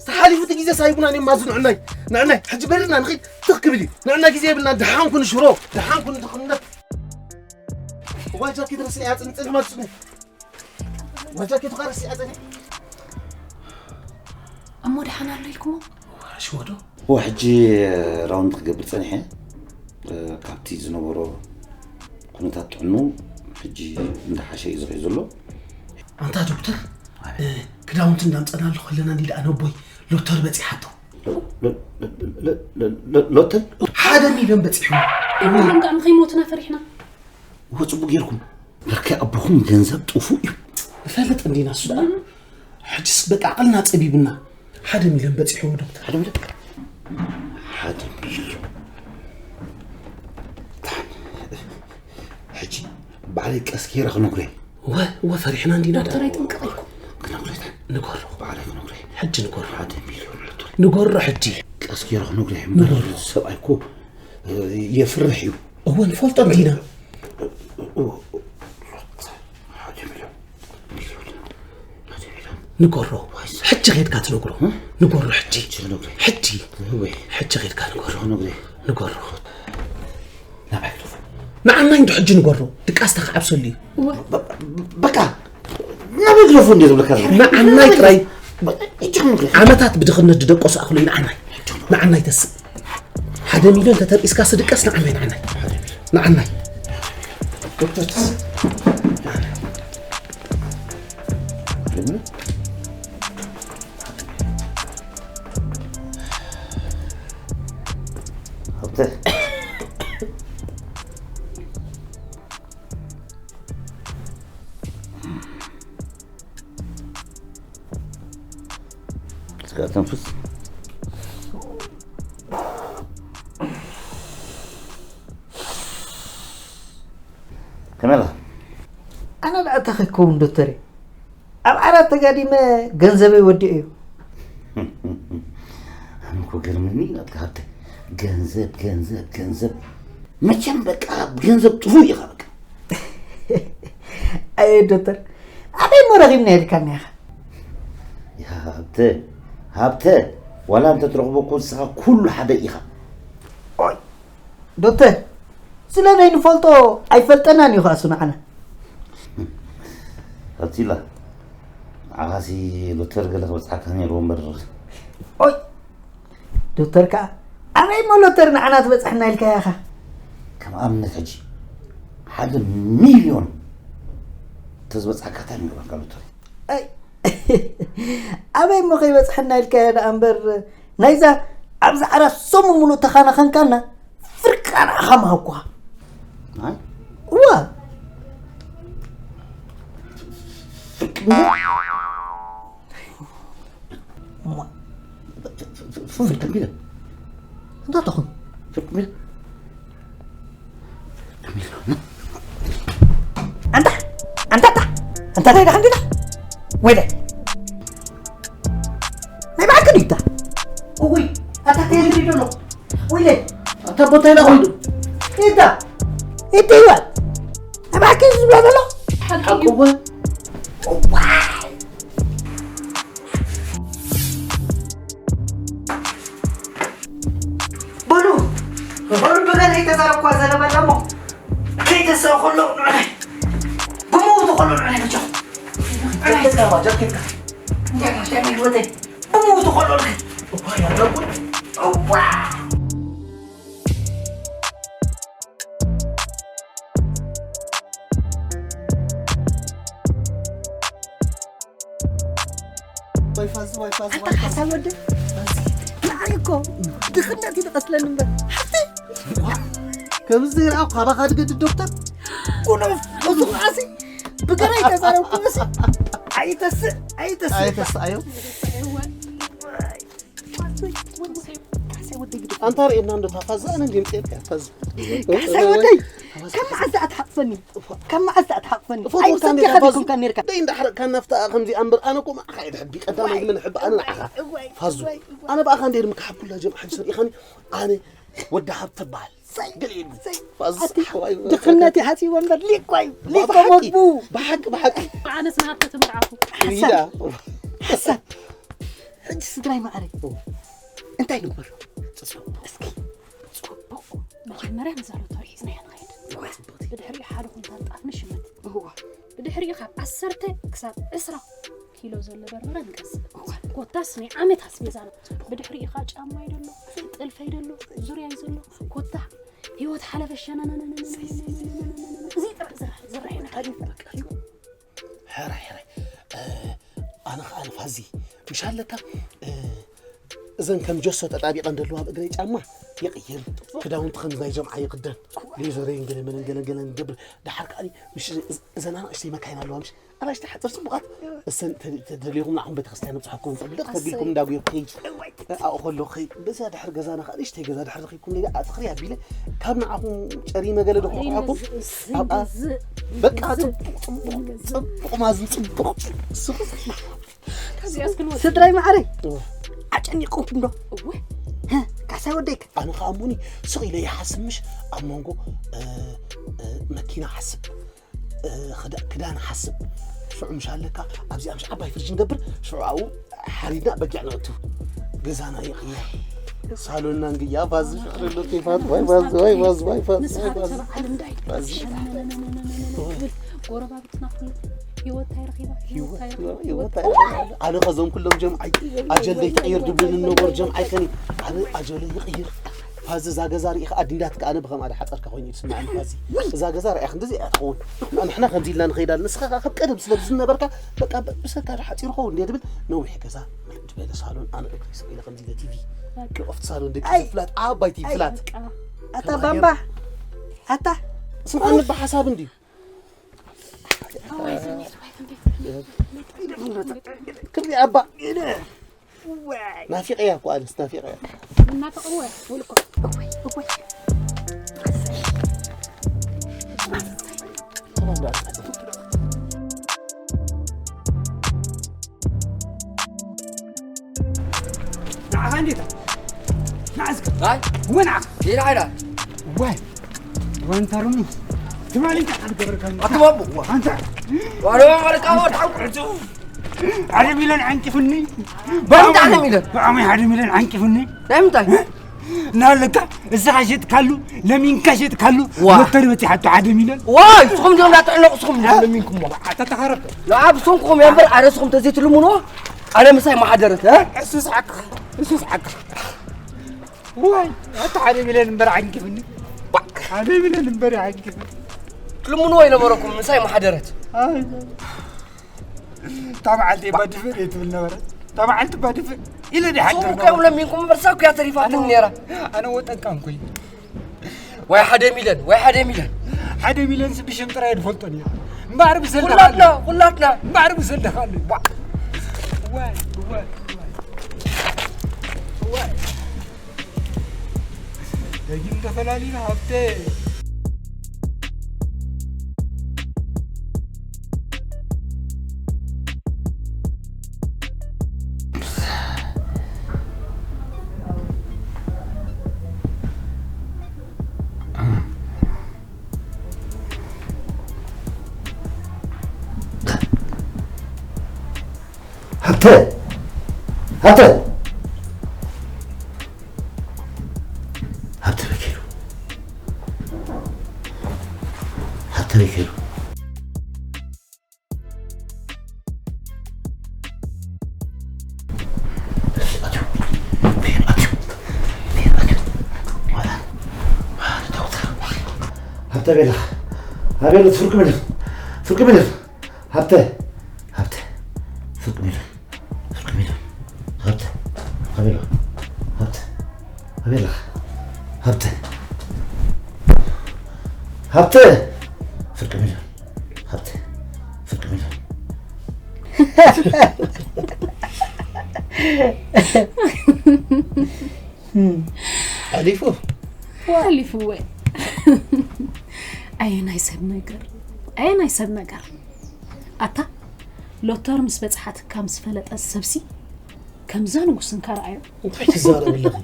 ተሓሊፉ እቲ ግዜ ሳይቡናን እዮም። ማዙ ንዕናይ ንዕናይ ሕጂ በሪድና ንኽድ ትኽ ክብል እዩ። ንዕና ግዜ የብልና። ደሓን ኩን ሽሮ ደሓን ኩን ድኽነት። እዋይ ጃኬት ረሲዐ እያ ጽንጽን መጽኡ። እዋይ ጃኬቱ ኸኣ ረሲዐ ጸኒሐ። እሞ ደሓን ኣሎ ኢልኩሞ? ሽወዶ? እወ፣ ሕጂ ራውንድ ክገብር ጸኒሐ። እ፣ ካብቲ ዝነበሮ ኩነታት ጥዕኑ ሕጂ እንዳሓሸ እዩ ዝርኢ ዘሎ። ኣንታ ዶክተር፣ እ፣ ክዳውንቲ እንዳምጸናሉ ከለና እንዲ ደኣ ነቦይ ሎተሪ በጺሓቶ። ሎ-፣ ሎ-፣ ሎ-፣ ሎ-፣ ሎ-፣ ሎተሪ? ሓደ ሚልዮን በጺሑ። እሞ ከም ከኣ ንኸይሞትና ፈሪሕና። እወ፣ ጽቡቅ ጌርኩም። በርከ ኣቦኹም ገንዘብ ጥፉእ እዩ። ንፈልጥ እንዲና እሱ ደኣ። ሕጅስ በቃ ዓቕልና ጸቢብና። ሓደ ሚልዮን በጺሕዎ ዶክተር። ሓደ ሚልዮን? ሓደ ሚልዮን። ሕጂ ባዕለይ ቀስ ጌረ ክነግሮ እየ። እወ፣ እወ፣ ፈሪሕና እንዲና ደኣ። ዶክተር ኣይጥንቀቕ ኢልኩም። ክነግሮ እየ። ንገሮ። ባዕለይ ክነግሮ እየ። ሕጂ ንገሮ። ሓደ ሚልዮን ዶክተር። ንገሮ ሕጂ። ቀስ ጌረ ክነግሮ እየ። ንገሮ። እምበር ሰብኣይ እኮ የፍርሕ እዩ። እወ፣ ንፈልጦ እንዲና። ሓደ ሚልዮን። ሚልዮን። ሓደ ሚልዮን። ንገሮ። ሕጂ ኸይድካ ትነግሮ። እ? ንገሮ ሕጂ። ሕጂ ንነግሮ። ሕጂ። እወ። ሕጂ ኸይድካ ንገሮ። ንነግሮ። ንገሮ። ናባይ ግደፎ። ንዓናይ እንዶ ሕጂ ንገሮ። ድቃስ ተኻዕብሰሉ እዩ። እወ። በ-፣ በ-፣ በቃ። ናባይ ግደፎ እንዴ ዝብለካ ዘሎ? ንዓናይ ጥራይ። በ-፣ ሕጂ ንነግሮ። ዓመታት ብድኽነት ዝደቀሱ ኣኽሎ እዩ ንዓናይ። ንዓናይ ተስእ። ሓደ ሚልዮን ተተርኢስካ ስድቀስ ንዓናይ፣ ንዓናይ። ንዓናይ። ዶክተር ተስእ። እስከ ተንፍስ። ከመይ ኣላ? ኣነ ደኣ እንታይ ክከውን ዶክተር? ኣብ ዓራት ተጋዲመ ገንዘበይ ወዲኤ እዩ። ኣነ እኮ ገርመኒ ናትካ ሃብተ። ገንዘብ፣ ገንዘብ፣ ገንዘብ። መቸም በቃ ገንዘብ ጥፉእ ኢኻ በቃ። ኣየ ዶክተር፣ ኣበይ እሞ ረኺብና ኢልካኒ ኢኻ? ያ ሃብተ፣ ሃብተ፣ ዋላ እንተ ትረኽቦ እኮ ንስኻ ኩሉ ሓደ ኢኻ። ኦይ፣ ዶክተር፣ ስለ ዘይንፈልጦ ኣይፈልጠናን እዩ ከኣ እሱ ንዓና። ኣቲላ፣ ንዓኻሲ ሎተር ገለ ክበጽሓካ ነይርዎ እምበር። ኦይ፣ ዶክተር ከኣ ኣበይ እሞ ሎተር ንዓና ትበጽሓና ኢልካያ ኢኻ? ከም ኣብነት ሕጂ ሓደ ሚልዮን ተዝበጽሓካ እንታይ ምግባርካ ሎተር? ኣይ፣ ኣበይ እሞ ከይበጽሐና ኢልካዮ ደኣ እምበር፣ ናይዛ ኣብዚ ዓራት ሰሙን ሙሉእ ተኻናኸንካና ፍርቂ ኣርዓኻ ምሃብኩኻ። ኣይ? እዋ። ፍርቂ እምበር? እማ። ፍርቂ እምበር? እንታይ ትኹን? ፍርቂ እምበር? ኣንታ፣ ኣንታ፣ ኣንታ፣ ኣንታ፣ እንታይ ደኣ፣ እንታይ ደኣ? ወይለ። ናይ ብሓቂ ድዩ እታ? እውይ፣ ኣታ፣ እንታይ ይብል ዘሎ? ወይለ። ኣታ፣ ቦታ ኢላ ኾይዱ። ኢታ፣ ኢታ፣ ይዋል። ናይ ብሓቂ እዩ ዝብሎ ዘሎ? ሓቂ እዩ። እወ። እዋይ። በሉ፣ በሉ፣ ብገለ ከይተዛረብኳ ዘለበላ እሞ፣ ከይተስእ ከሎ ንዑናይ፣ ብመውቱ ከሎ ንዑናይ መቸኹ። ንዑናይ። ጃኬትካ፣ ጃኬትካ። እንታይ፣ እንታይ፣ እንታይ፣ ህይወተይ፣ ብመውቱ ከሎ ንዑናይ። እዋ፣ ያረጉድ። እዋ። ዋይ ፋዝ፣ ዋይ ፋዝ፣ ኣንታ ዋይ ፋዝ። ሓሳብ ወደ ንዓይ እኮ ድኽነት እዩ ዝቐትለኒ እምበር። ሓፍተይ። ከምዚ ዘይረኣኹ ካባኻ ዝገድድ ዶክተር? ኩኖ፣ እዚ ኸዓሲ ብገረይ ተዛረብኩ መሲ። ኣይተስእ፣ ኣይተስእ። ኣይተስኣዮ። ኣንታ ርእየና እንዶ ታፋዛ ኣነ እንዲም ጤፍ ያፋዝ። ካሕሳይ ወደይ፣ ካብ መዓዝ ደኣ ትሓቕፈኒ? ካብ መዓዝ ደኣ ትሓቕፈኒ? እፎ፣ ኣይምሰልካ እፎ፣ ዲኹምካ ነርካ? ደይ እንዳሕረቕካ ናፍታ ከምዚ ኣንበር ኣነ እኮ መዓኻ እየ ድሕቢ፣ ቀዳማይ እዋይ፣ ግን ሕቢ ኣነ ንዓኻ። እዋይ፣ ፋዙ። እዋይ፣ እዋይ። ኣነ ብኣኻ እንደ ድማ ሓኩላ ጀምዓ ሕጂ ሰሪኻኒ። ኣነ ወዲ ሃብተ በሃል። ሰይ፣ ገለ ኢሉ። ሰይ። ፋዙ ኣቲ ሓዋይ ድኽነት ይሓፂ ወንበር ሊቆይ፣ ሊቆ ብሓቂ፣ መግቡ። ብሓቂ፣ ብሓቂ። ኣነስ ንሃብተ ተመርዓኹ። ሓሳብ። ሓሳብ። ሕጂ ስድራይ ማዕረይ እንታይ ንግበር? ጽቡቕ። እስኪ ጽቡቕ። መጀመርያ ነዛ ሎተሪ ሒዝናያ ንኸይድ። እዋ፣ ጽቡቕ። ብድሕሪኡ ሓደ ኩንታል ጣፍ ንሽምት። እዋ። ብድሕሪኡ ካብ ዓሰርተ ክሳብ ዕስራ ኪሎ ዘሎ በርበረ ንገዝእ። እዋ። ኮታስ ናይ ዓመት ኣስቤዛና። ብድሕሪኡ ኸኣ ጫማ ይደሎ፣ ጥልፈ ይደሎ፣ ዙርያ ይዘሎ፣ ኮታ ህይወት ሓለፈ ሸነነነነነ። እዚ ጥራሕ ዝራ-፣ ዝረኣየና ታሪኽ በቃ እዩ። ሕራይ፣ ሕራይ። እ፣ ኣነ ኸዓ ንፋዚ፣ ምሽ ኣለካ፣ እ፣ እዘን ከም ጀሶ ተጣቢቐን ዘለዋ ኣብ እግረይ ጫማ፣ ይቕይር፣ ክዳውንቲ ከምዚ ናይ ጀምዓ ይኽደን፣ ሌዘረይን ገለ መለን ገለን ገለን ንገብር። ደሓር ከኣ ምሽ እዘን ኣናእሽተይ መካይን ኣለዋ፣ ምሽ ኣናእሽተይ ሓፀር ፅቡቓት፣ እሰን ተደልዩኹም ንዓኹም ቤተክርስትያን ንብፅሐኩም፣ ፅብልቕ ተቢልኩም እንዳጉየኩም ከይድ። ኣብኣ ከሎ ከይድ፣ በዚኣ ድሕር ገዛና ከኣ ንእሽተይ ገዛ ድሕር ረኺብኩም፣ ነዚ ኣፅኽሪ ኣቢለ ካብ ንዓኹም ጨሪመ ገለ ዶ ክኹሓኩም፣ ኣብኣ በቃ ፅቡቕ፣ ፅቡቕ፣ ፅቡቕ ማዝን ፅቡቕ። ስድራይ ማዕረይ፣ ኣጨኒቕኩም ዶ? ካሳይ ወደይከ? ኣነ ከኣ እሞኒ ስቕ ኢለ ይሓስብ፣ ምሽ ኣብ መንጎ መኪና ሓስብ፣ ክዳን ሓስብ። ሽዑ ምሽ ኣለካ ኣብዚኣ ምሽ ዓባይ ፍርጅ ንገብር፣ ሽዑ ኣብኡ ሓሪድና በጊዕ ነእቱ። ገዛና ይቕየር፣ ሳሎንና ንግያ። ፋዚ ሽዕርሎ ፋዝ፣ ዋይ ፋዝ፣ ዋይ ፋዝ፣ ዋይ ፋዝ፣ ዋይ ፋዝ። ጎረባብትና ኩሉ ህይወት እንታይ ረኺባ? ህይወት እንታይ ረኺባ? ኣነ ከዞም ኩሎም ጀምዓይ ኣጀለይ ትቕይር ድብሉኒ ነበሩ። ጀምዓይ ከኒ ኣነ ኣጀለይ ይቕይር። ፋዚ እዛ ገዛ ርኢኻ ኣዲንዳትካ ኣነ ብኸም ኣደ ሓፀርካ ኮይኑ እዩ ዝስምዓኒ። ፋዚ እዛ ገዛ ርኣያ ክንድዚ እያ ትኸውን። ንሕና ከምዚ ኢልና ንኸይዳ፣ ንስኻ ከኣ ከም ቀደም ስለ ዝነበርካ በቃ ብሰካ ሓፂሩ ኸውን እንደ ድብል ነዊሕ ገዛ ድበለ ሳሎን ኣነ እግሪ ስቕ ኢለ ከምዚ ኢለ ቲቪ ክኸፍት ሳሎን ደቂ ኣይ። ፍላት ዓባይ ቲቪ ኣይ፣ ፍላት። ኣታ ባምባ፣ ኣታ ስምዓኒ ብሓሳብ እንድዩ። ክብሪ ኣባ። ናፊቀያ እኮ ኣነስ ናፊቀያ። እናፈቅርዎ ውልቆ። እወይ፣ እወይ። ንዓኻ እንዴታ? ንዓስከ? ኣይ። ወንዓ? ሌላ ዓይዳ? ዋይ። ወንተርሙ። ትማሊ እንታይ ሓንቲ ገበርከኒ? ኣትባቡ። ኣንተ። ዋሎ፣ ወርቃ፣ ወርቃ፣ ወርቃ። ሓደ ሚልዮን ዓንቂፉኒ። በምንታይ ሓደ ሚልዮን? ብዓመይ ሓደ ሚልዮን ዓንቂፉኒ። ናይ ምንታይ? እናሃለካ እስኻ ሸጥካሉ፣ ለሚንካ ሸጥካሉ፣ ዋ። ሎተሪ በፂሓቶ ሓደ ሚልዮን። ዋይ፣ ንስኹም ዲኹም እንዳጥዕነቑ፣ ንስኹም ዲኹም ለሚንኩሞ። ኣታ ተኻረብቶ። ንዓ ብስንኩኹም እያ እምበር፣ ኣረ ንስኹም ተዘይትልምንዎ፣ ኣረ ምሳይ ምሓደረት፣ እ? እሱ ስሓቅኻ፣ እሱ ስሓቅኻ። ዋይ፣ ኣታ ሓደ ሚልዮን እምበር ዓንቂፉኒ። ሓደ ሚልዮን እምበር ዓንቂፉኒ። ትልምንዎ ኣይነበረኩም፣ ምሳይ ምሓደረት። ኣይ። እታ መዓልቲ እባ ድፍእ ደይ ትብል ነበረት። እታ መዓልቲ እባ ድፍእ ኢለ ደይ ንስኹም ሓድር እኮ እዮም ነበርኩ። ለሚንኩም እምበር፣ እሳ እኮ እያ ተሪፋትኒ ነይራ። ኣነ ወጠንቃን ኮይ። ወይ ሓደ ሚልዮን፣ ወይ ሓደ ሚልዮን። ሓደ ሚልዮን ስ ብሽም ጥራይ ድፈልጦ ነይረ። እምበኣር ብሰልዲ ኩላትና፣ ካለ። ኩላትና። እምበኣር ብሰልዲ ካለ። ዋ። ዋይ፣ ዋይ፣ ዋይ። ዋይ። ደጊም ተፈላሊና ሃብተ። ሃብተ! ሃብተ! ሃብተ በይ ከይዱ? ሃብተ በይ ከይዱ? ሃብተ ቤላ፣ ኣቤሉ፣ ፍርቂ ሚልዮን፣ ፍርቂ ሚልዮን። ሃብተ፣ ሃብተ፣ ፍርቂ ሚልዮን፣ ፍርቂ ሚልዮን። ሃብተ፣ ኣቤሉ፣ ሃብተ፣ ኣቤላ፣ ሃብተ፣ ሃብተ፣ ፍርቂ ሚልዮን። ሃብተ፣ ፍርቂ ሚልዮን። ሓሊፉ። ሓሊፉ ወይ? ኣየ ናይ ሰብ ነገር፣ ኣየ ናይ ሰብ ነገር። ኣታ ሎተር ምስ በጽሓትካ ምስ ፈለጠ ሰብሲ ከምዛ ንጉስ እንካ ረኣዮ። እንታይ ትዛረቢ ኣለኺ?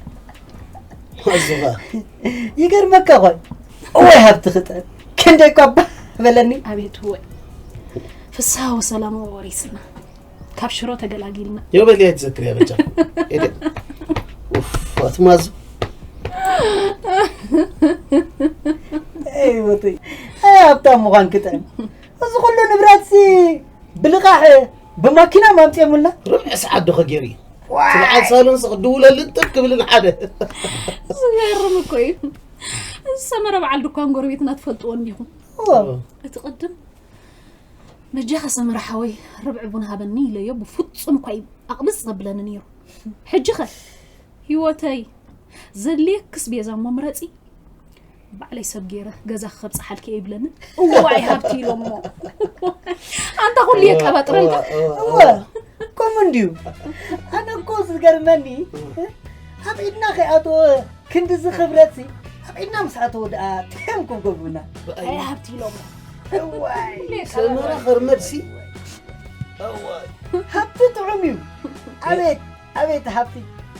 ማእዝኻ። ይገርመካ ኾይ። እወይ ሃብቲ ክጠን። ክንደይ እኳ ባህ በለኒ። ኣቤት እወይ። ፍስሃ ወሰላም ወሪስና። ካብ ሽሮ ተገላጊልና። የበል እያ ትዘክር እያ በጃ። ኤደ። ኡፍ፣ ኣትማዙ። ኣይ፣ ወተይ። ኣይ፣ ሃብታም ምዃን ክጠን። እዚ ኩሉ ንብረትሲ ብልቓሕ ብማኪና ማምፅኦምልና። ርብዒ ሰዓት ዶ ከገይሩ እዩ? ዋይ! እቲ በዓል ሳሎን ስቕ ድውለልን ጥብ ክብልን ሓደ። ዝገርም እኮ እዩ። እዚ ሰመረ በዓል ድኳን ጎረቤትና ትፈልጥዎ እንዲኹም? እዎ። እቲ ቅድም በጃኻ ሰመረ ሓወይ ርብዒ ቡን ሃበኒ ኢለዮ ብፍጹም እኳ እዩ ኣቕብጽ ዘብለኒ ነይሩ። ሕጂ ኸ ህይወተይ ዘድልየክስ ቤዛ እሞ ምረጺ። ባዕለይ ሰብ ገይረ ገዛ ከብጽሓልኪ እየ ይብለኒ። እዋይ ሃብቲ ኢሎሞ። ኣንታ ኩሉ የቀባጥረልካ። እወ፣ ከምኡ እንድዩ። ኣነ እኮ ዝገርመኒ፣ ኣብ ኢድና ከይኣተወ ክንድዚ ክብረትሲ፣ ኣብ ኢድና ምስ ኣተወ ደኣ ቴም ክገብሩና። ኣይ ሃብቲ ኢሎሞ። እዋይ፣ ሰመራ ኸርመድሲ። እዋይ። ሃብቲ ጥዑም እዩ። ኣቤት፣ ኣቤት ሃብቲ።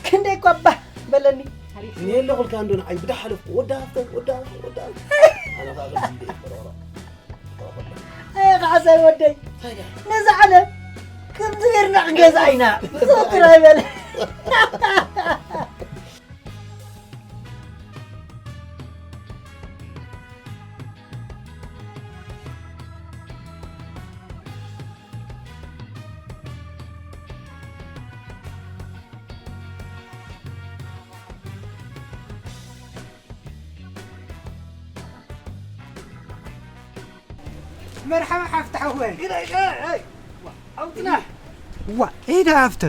ክንደይ እኳ ባህ በለኒ። እኔ ኣለኹልካ እንዶ ንዓይ ብዳ ሓለፍኩ። ወዳ ሃብተ፣ ወዳ፣ ወዳ። ኣነ ኸዓ ከምዚ ኢለ ይፈረሮ። ኣየ ኻዕሳይ ወደይ። ነዛ ዓለም ከምዚ ጌርና ክንገዛ ኢና። ዘውትር ኣይበለ። መርሓባ ሓፍቲ ሓወይ። ግዳይ፣ ኣይ፣ ኣይ፣ ኣውፅና። ዋ፣ ኢዳ ሃፍተ።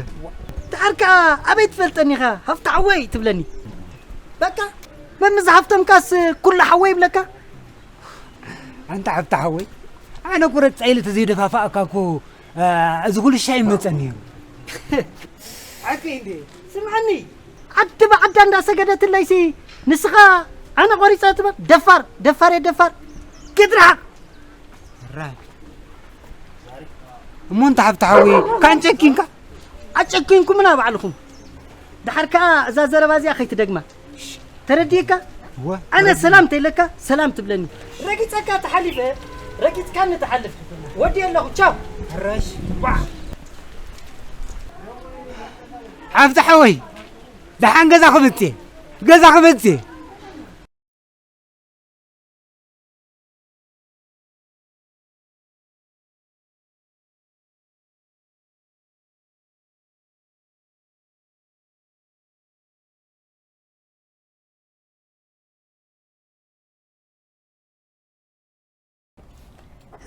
ደሓር ከኣ ኣበይ ትፈልጠኒ ኢኻ ሃፍቲ ሓወይ ትብለኒ? በቃ መምዝ ሃፍቶም ካስ ኩሉ ሓወይ ይብለካ። ኣንታ ሃፍቲ ሓወይ፣ ኣነ ቁረፅ ጸይሊ ተዘይደፋፋእካ እኮ፣ እ፣ እዚ ኩሉ ሻይ ይመፀኒ እዩ። ሓቂ እንዴ? ስምዓኒ፣ ዓዲ ብዓዳ እንዳሰገደትለይሲ ንስኻ ኣነ ቆሪፀ ትብል? ደፋር፣ ደፋር እየ ደፋር። ግድራ። ራይ። እሞ እንተ ሓፍቲ ሓዊ ካን ጨኪንካ? ኣጨኪንኩምና ባዕልኹም። ደሓር ከኣ እዛ ዘረባ እዚኣ ከይትደግማ። ተረዲእካ? ወ-፣ ኣነ ተረዲእ። ሰላም ተይለካ ሰላም ትብለኒ። ረጊጸካ ተሓሊፈ፣ ረጊጽካኒ ትሓልፍ። ወዲ ኣለኹ፣ ቻው። ራሽ። ዋ። ሓፍቲ ሓወይ፣ ደሓን ገዛ ክመጽእ፣ ገዛ ክመጽእ።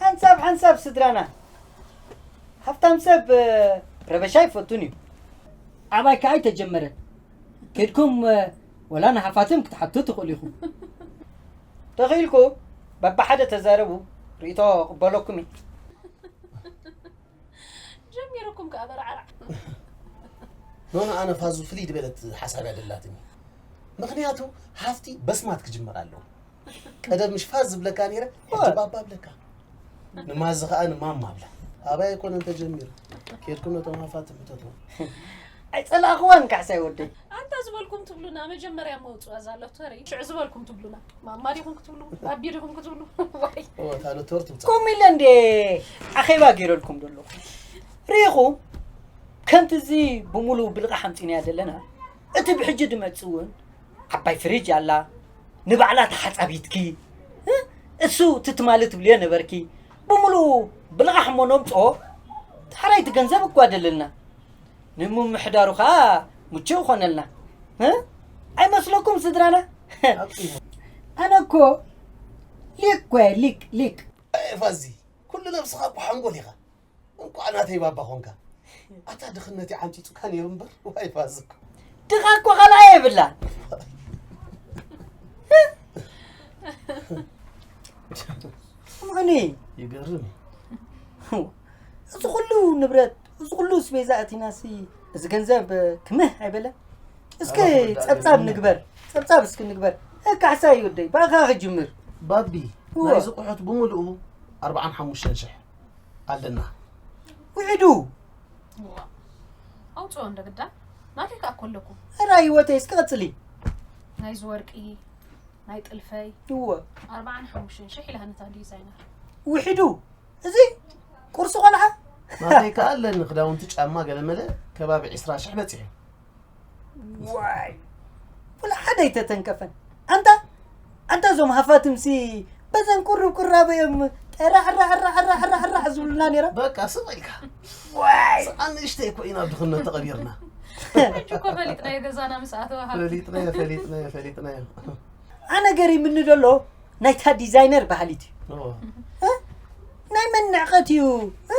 ሓንሳብ ሓንሳብ ስድራና። ሃፍታም ሰብ፣ እ፣ ረበሻ ኣይፈቱን እዩ። ዓባይ ከኣ ኣይተጀመረን። ኬድኩም፣ እ፣ ወላ ንሃፋትም ክትሓቱ ትኽእሉ ኢኹም። ተኽኢልኩም፣ በብሓደ ተዛረቡ፣ ርእይቶ ክቕበለኩም እየ። ጀሚርኩም ከኣ በርዓራዕ። ኖኖ፣ ኣነ ፋዙ ፍልይ ዝበለት ሓሳብ እያ ደላትኒ። ምኽንያቱ ሃፍቲ በስማት ክጅመር ኣለዎ። ቀደም ምሽ ፋዝ ዝብለካ ነይረ፣ ሕጂ ባባ ብለካ። ንማዚ ከኣ ንማማ ብላ። ኣባይ ኣይኮነን ተጀሚሩ። ኬድኩም ነቶም ሃፋትም ሕተትዎም። ኣይጸላእኽዋን ካሕሳይ ወደይ። ኣንታ ዝበልኩም ትብሉና መጀመርያ መውጽዋ እዛ ሎተሪ ሽዑ ዝበልኩም ትብሉና። ማማ ዲኹም ክትብሉ፣ ኣቢ ዲኹም ክትብሉ። ዋይ። እወ፣ እታ ሎተሪ ትውጻእ። ከምኡ ኢለ እንዴ ኣኼባ ገይረልኩም ዘለኹ። ርኢኹም፣ ከምቲ እዚ ብምሉእ ብልቓሕ ኣምጺናያ ዘለና፣ እቲ ብሕጂ ድመጽእ እውን ዓባይ ፍሪጅ ኣላ፣ ንባዕላ ተሓጻቢትኪ፣ እ? እሱ ትትማሊ ትብልዮ ነበርኪ። ብምሉኡ ብልቓሕ እሞ ነምጽኦ፣ ዳሕራይ እቲ ገንዘብ ይጓደለልና። ንምምሕዳሩ ኸኣ ምቹእ ይኾነልና። እ? ኣይመስለኩም ስድራና? ኣነ እኮ ሊቅ እኮ እየ፣ ሊቅ፣ ሊቅ። ኣየ ፋዚ፣ ኩሉ ነብስኻ እኮ ሓንጎል ኢኻ። እንቋዕ ናተይ ባባ ኾንካ። ኣታ ድኽነት እዩ ዓምጺጹካ ነይሩ እምበር፣ ዋይ ፋዚ እኮ። ድኻ እኮ ካልኣይ የብላን። እማኒ፣ ይገርም። እዚ ኩሉ ንብረት፣ እዚ ኩሉ ስቤዛ ኣቲናሲ፣ እዚ ገንዘብ ክምህ ኣይበለን? እስኪ ኣባ ክወዳ ጸብጻብ ኣይበለን። ንግበር፣ ጸብጻብ እስኪ ንግበር። እካሕሳ ይወደይ፣ ብኣኻ ክጅምር። ባቢ፣ እወ። ናይዚ ቁሑት ብምሉኡ ኣርብዓን ሓሙሽተን ሽሕ ኣለና። ውዒዱ። እዋ። ኣውጽኦ እንደ ግዳ፣ ናተይ ከኣ እኮ ኣለኩ። እራ ህይወተይ፣ እስኪ ቀጽሊ። ናይዚ ወርቂ፣ ናይ ጥልፈይ፣ እወ። ኣርብዓን ሓሙሽተን ሽሕ ኢላ ነታ ዲዛይነር። ውሒዱ። እዚ ቁርሲ ቆልዓ። ናተይ ከኣ ኣለኒ ክዳውንቲ፣ ጫማ፣ ገለመለ ከባቢ ዕስራ ሽሕ በጺሑ። ዋይ። ወላ ሓደ ኣይተተንከፈን። ኣንታ፣ ኣንታ እዞም ሃፋትምሲ በዘን ቁሩብ ቁራበ እዮም ጠራዕራዕራዕራዕራዕ ዝብሉና ነይሮም። በቃ ስቕ ኢልካ። ዋይ። ስቕ ኣንእሽተይ እኮ ኢና ኣብ ድኽነት ተቐቢርና። ሕጂ እኮ ፈሊጥናዮ ገዛና ምስ ኣተወ ሃብቲ። ፈሊጥናዮ፣ ፈሊጥናዮ፣ ፈሊጥናዮ። ኣነ ገሪምኒ ዘሎ ናይታ ዲዛይነር ባህሊት እዩ። እወ። እ? ናይ መን ንዕቐት እዩ? እ?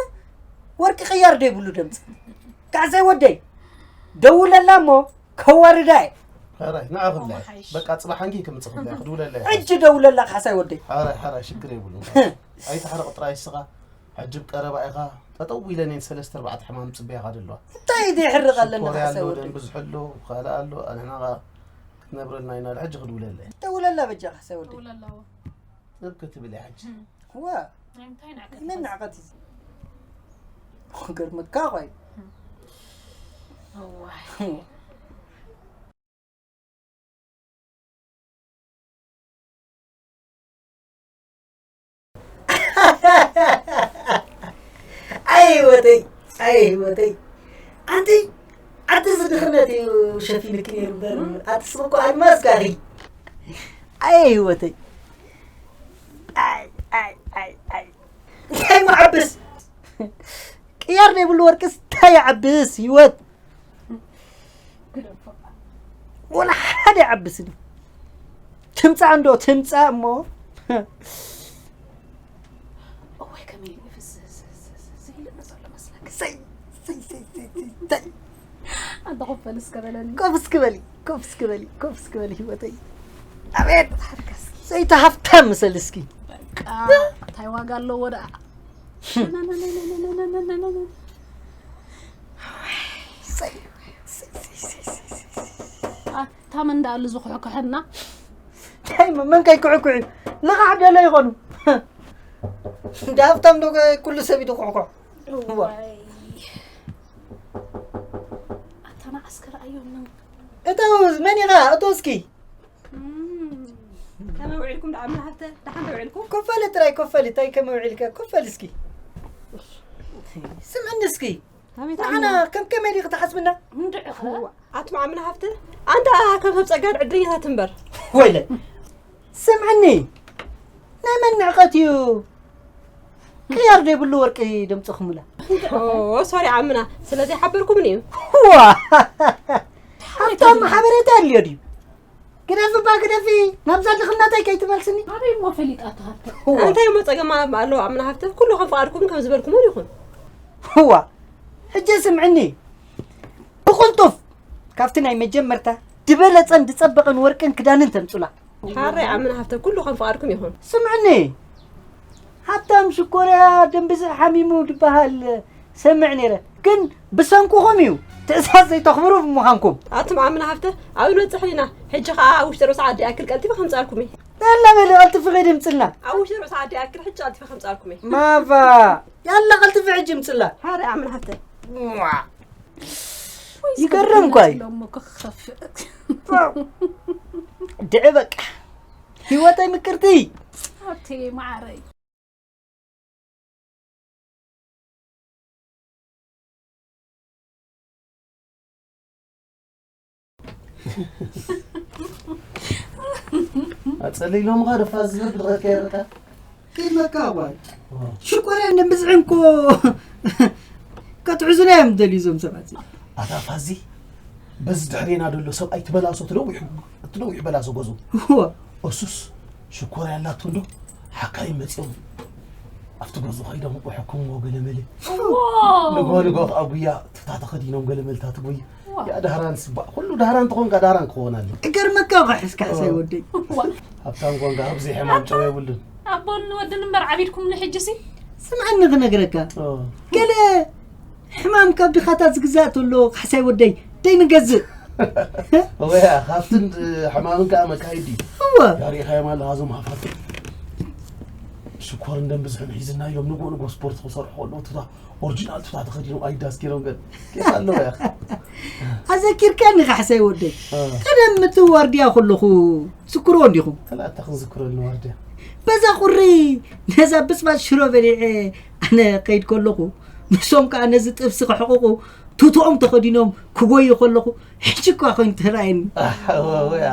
ወርቂ ቅያር ዶ ይብሉ ደምፂ? ካሕሳይ ወደይ፣ ደውለላ እሞ ከዋርዳ እየ። ሕራይ ንዓ ክብላ። እሞ ሓይሽ። በቃ ጽባሕ ኣንጊ ክምጽእ ክብላ ክድውለላ እየ። ሕጂ ደውለላ ካሕሳይ ወደይ። ሕራይ ሕራይ ሽግር የብሉን። ኣይትሕረቕ ጥራይ እስኻ። ሕጂ ብቀረባ ኢኻ። ጠጠው ኢለን እየን ሰለስተ ኣርባዕተ ሕማም ጽበያኻ ዘለዋ። እንታይ ድሕርቕ ኣለና ሽኮር ካሕሳይ ኣሎ ወደይ። ደም ብዙሕ ኣሎ ካልእ ኣሎ ኣንሕና ኸኣ ክትነብረልና ኢና ሕጂ ክድውለላ እየ። ደውለላ በጃ ካሕሳይ ወደይ። ደውለላዎ። ሰብ ክትብል እያ ሕጂ። ዋ ናይ ምንታይ ንዕቀት መን ይኸስ? ንዕቀት እዩ? ክገርመካ ቆይ። እዋይ። ኣይ ወተይ ኣይ ወተይ ኣንቲ ኣንቲ ዝድኽነት እዩ ሸፊንክ ነይሩ እምበር ኣንቲ ስም እኮ ኣልማዝ ካኺ ኣይ ወተይ ኣይ ኣይ ኣይ ኣይ እንታይ መዓብስ ቅያር ዘይብሉ ወርቅስ እንታይ ይዓብስ ህይወት ወላ ሓደ ይዓብስን እዩ ትምፃእ እንዶ ትምፃእ እሞ እዋይ ከመይ ኢሉ ፍዝዝዝዝዝ ኢሉ ዘሎ መስለካ ሰይ ሰይ ሰይ ሰይ ሰይ ሰይ ኣንተ ኮፈል እስከ በለኒ ኮፍ እስኪ በሊ ኮፍ እስኪ በሊ ኮፍ እስኪ በሊ ህይወተይ ኣቤት ሰይቲ ሃፍታም ምሰል እስኪ በቃ እንታይ ዋጋ ኣለዎ ደኣ ኣታ መን ደኣ ኣሉ ዝኹሕኩሐና እንታይ መን ከይኩሕኩሕ እዩ ልቓሕ ደለ ይኾኑ እንደ ሃፍታም ዶ ኩሉ ሰብ ይትኩሕኩሕ ኣታ ንዓስከር ኣዮም እቶ መን ኢኻ እቶ እስኪ ከመይ ውዒልኩም ደኣ ምን ሃፍተ ደሓን ዶ ውዒልኩም ኮፈሊ ጥራይ ኮፈሊ እንታይ ከመይ ውዒልካ ኮፈሊ እስኪ ስምዕኒ እስኪ ኣቤት ንዓና ከም ከመይ ዲኺ ትሓስብና እንድዒ ኣቱም ኣምና ሃፍተ ኣንታ ከም ሰብ ጸጋድ ዕድለኛታት እምበር ወይለ ስምዕኒ ናይ መን ንዕቀት እዩ ቅያር ዘይብሉ ወርቂ ደምፅኹምላ ሶሪ ዓምና ስለዘይሓበርኩምን እዩ ዋ ሃብታም ሓበሬታ ኣልዮ ድዩ ግደፊ እባ ግደፊ ናብዛ ድኽነተይ ከይትመልስኒ ኣበይ እሞ ፈሊጣቶ ሃብተ እንታይ እሞ ጸገም ኣሎ ኣምና ሃብተ ኩሉ ከም ፍቓድኩም ከም ዝበልኩሞ ይኹን ህዋ ሕጂ ስምዕኒ ብቕልጡፍ ካብቲ ናይ መጀመርታ ዝበለጸን ዝጸበቐን ወርቅን ክዳንን ተምጹላ ሓራይ ኣምና ሃብተ ኩሉ ከም ፍቓድኩም ይኹን ስምዕኒ ሃብታም ሽኮርያ ደም ብዝሒ ሓሚሙ ዝበሃል ሰምዕ ነይረ ግን ብሰንኩኹም እዩ ትእዛዝ ዘይተኽብሩ ብምዃንኩም ኣቱም ኣምና ሃፍተ ኣብ ንበፅሕ ኢና ሕጂ ከዓ ኣብ ውሽጢ ርእሲ ዓዲ ኣክል ቀልጢፈ ከምፃልኩም እየ ጠላ በሊ ቀልጥፊ ከይድ ምፅልና ኣብ ውሽጢ ርእሲ ዓዲ ኣክል ሕጂ ቀልጢፈ ከምፃልኩም እየ ማፋ ያላ ቀልጥፊ ሕጂ ምፅላ ሃረ ኣምና ሃፍተ ዋ ይገርም እኮ እዩ። እሞ ክኸፍእ ድዒ በቃ ህይወተይ ምቅርቲ ሃብተይ መዓረይ ኣጸለይ ሎምኻ ደፋ ዝብል ድቐት ከየረካ ኪድ መካ ጓል ሽኮርያ እንደ ብዝዕንኮ ከትዕዙና እዮም ደልዩ እዞም ሰባት ኣታ ፋዚ በዚ ድሕሬና ደሎ ሰብኣይ ትበላሶ ትነዊሕ ትነዊሕ በላሶ ገዙ እሱስ ሽኮር ያላቶ እንዶ ሓካይ መፅኦም ኣብቲ ገዙ ከይዶም ቁሕኩምዎ ገለመለ ንግሆ ንግሆ ከዓ ጉያ ትታ ተኸዲኖም ገለመልታ ትጉይ ያ ዳህራን ስባእ ኩሉ ዳህራን ተኾንካ ዳህራን ክኾን ኣለ እገርመካ ኸሕስካ ሕሳይ ወደይ ሃብታም ኮንካ ኣብዚ ሕማም ጨው የብሉን ኣቦን ወድን እምበር ዓቢድኩም ንሕጂ ሲ ስምዐኒ ክነግረካ ገለ ሕማም ካብ ድኻታት ዝግዛእ ተሎ ካሕሳይ ወደይ ደይ ንገዝእ ወያ ካብትን ሕማምን ከዓ መካይድ እዩ እወ ያሪእኻዮም ኣለኻ እዞም ሃፋት ሽኮር እንደም ብዝሕን ሒዝና ኢሎም ንጎ ንጎ ስፖርት ክሰርሑ ከለዉ ትታ ኦሪጂናል ትታ ተኸዲኖም ኣዲዳስ ገይሮም ገ ኬፍ ኣለዎ ያ ኣዘኪርካኒ ካሕሳይ ወደይ ቀደም እቲ ዋርድያ ከለኹ ዝክርዎ እንዲኹም ክላተ ክንዝክረሉ ዋርድያ በዛ ቁሪ ነዛ ብፅባፅ ሽሮ በሊዐ ኣነ ከይድ ከለኹ ንሶም ከዓ ነዚ ጥብሲ ክሕቕቑ ቱትኦም ተኸዲኖም ክጎዩ ከለኹ ሕጂ እኳ ኮይኑ ተራእየኒ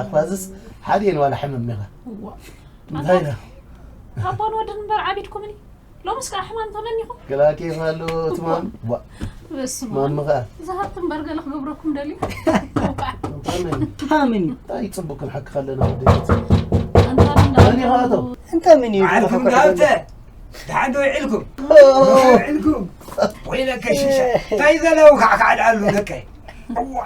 ኣኽባዝስ ሓደ የን ዋላ ሕመም ኢኻ እንታይ ኢኻ ኣቦን ወድን እምበር ዓቢድኩምኒ ሎምስ ከዓ ሕማም ተመኒኹም ገላ ኬፍ ኣሎ ትማም ዋ በስመ ማሚ ኣብ ከዓ ዝሃብቲ እምበር ገለ ክገብረኩም ደልዩ ታመኒ እንታይ ፅቡቅ ክንሓክኻ ኣለና ወደት ኣንታ እንዳ መን ኢኻ ኣቶ እንታይ ምን እዩ ዓትኩም ዳብተ ደሓን ዶ ውዒልኩም ውዒልኩም ወይለከ ሽሻ እንታይ ዘለዉ ካዕካዕድ ኣሉ ደቀይ እዋ፣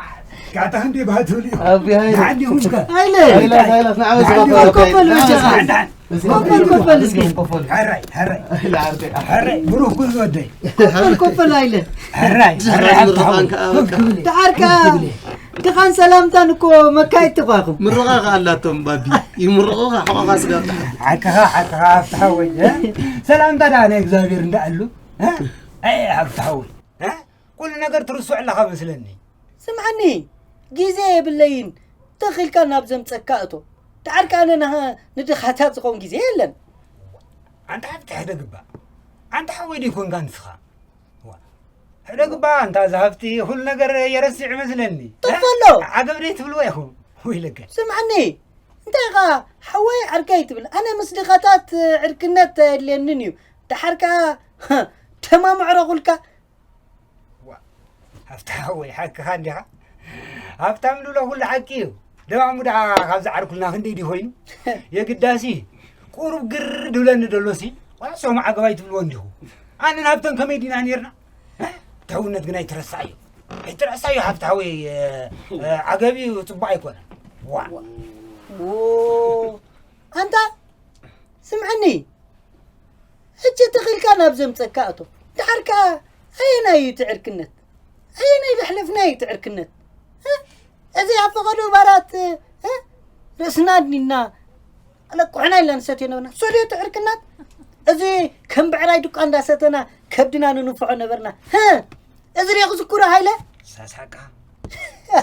ጋታ እንዴ ባትሉ። ኣቢ ሃይለ። አንዲሁም ከ ሃይለ ሃይለ ሃይለ ንዓመት ሃይለ ዝኸፈለ ኮፈል በይታ። መቸኻ። ንዓመት ኮፈል ኮፈል እስኪ። ኮፈል። ሐራይ ሐራይ ኢላ ዓርደ። ሐራይ ብሩክ ኩሉ ወደይ ኮፈል ኮፈል ሃይለ። ሐራይ ሐራይ ምርቓን ከኣ በቃ። ደሓር ከኣ ድኻን ሰላምታን እኮ መካየድቲ ኳኹም። ምርቓ ከኣ ኣላቶም ባቢ ይምርቑኻ ሕቆኻ ስጋብ ተሓት ሓቅኻ ሓቅኻ ሃብቲ ሓወይ እ? ሰላምታ ደኣ ናይ እግዚኣብሔር እንዳኣሉ እ? ኣይ ሃብቲ ሓወይ እ? ኩሉ ነገር ትርስዑ ኣለኻ መስለኒ። ስምዓኒ፣ ግዜ የብለይን። ተኺልካ ናብ ዘምጸካ እቶ። ደሓር ከኣ ንድኻታት ዝኸውን ግዜ የለን። ኣንታ ሃብቲ ሕደ ግባ ኣንታ ሓወይ ደይኮንካ ንስኻ ዋ፣ ሕደ ግባ ኣንታ እዚ ሃብቲ ኩሉ ነገር የረስዕ መስለኒ። ጠፈሎ። ዓገብ ደይ ትብልዎ ኢኹም ወይለከ ስምዓኒ፣ እንታይ ኢኻ ሓወይ ዓርከይ ትብል? ኣነ ምስ ድኻታት ዕርክነት ኣየድልየንን እዩ። ደሓር ከኣ ተማምዕረኹልካ። ዋ፣ ሃብታ ሓወይ ሓቅኻ እንዲኻ። ሃብታም ንብሎ ኩሉ ሓቂ እዩ። ደማሙ ደኣ ካብዚ ዓርኩልና ክንደይ ድዩ ኮይኑ? የግዳሲ ቁሩብ ግር ድብለኒ ደሎሲ ዋላ ሶም ዓገባይ ትብልዎ እንዲኹ። ኣንን ሃብተን ከመይ ዲና ነርና? ትሕውነት ግን ኣይትረሳዮ። ኣይትረሳዮ ሃብታ ሓወይ። ዓገብ እዩ ጽቡቕ ኣይኮነን። ዋ ዎ፣ ኣንታ ስምዐኒ፣ ሕጂ ተኺልካ ናብ ዘምጸካ እቶ። ደሓር ከኣ ኣየናይ እዩ እቲ ዕርክነት? ኣየናይ ዘሕለፍናዮ እቲ ዕርክነት? እ? እዚ ኣብ ፈቐዶ ባራት እ? ርእስና ኣድኒና ኣለቁሕና ኢልና ንሰትዮ ነበርና። ሰልዮ እቲ ዕርክነት? እዚ ከም ብዕራይ ዱቃ እንዳሰተና ከብድና ንንፍዖ ነበርና። ህ! እዚ ዶ ክዝክሮ ሃይለ? ሳስሓቅኻ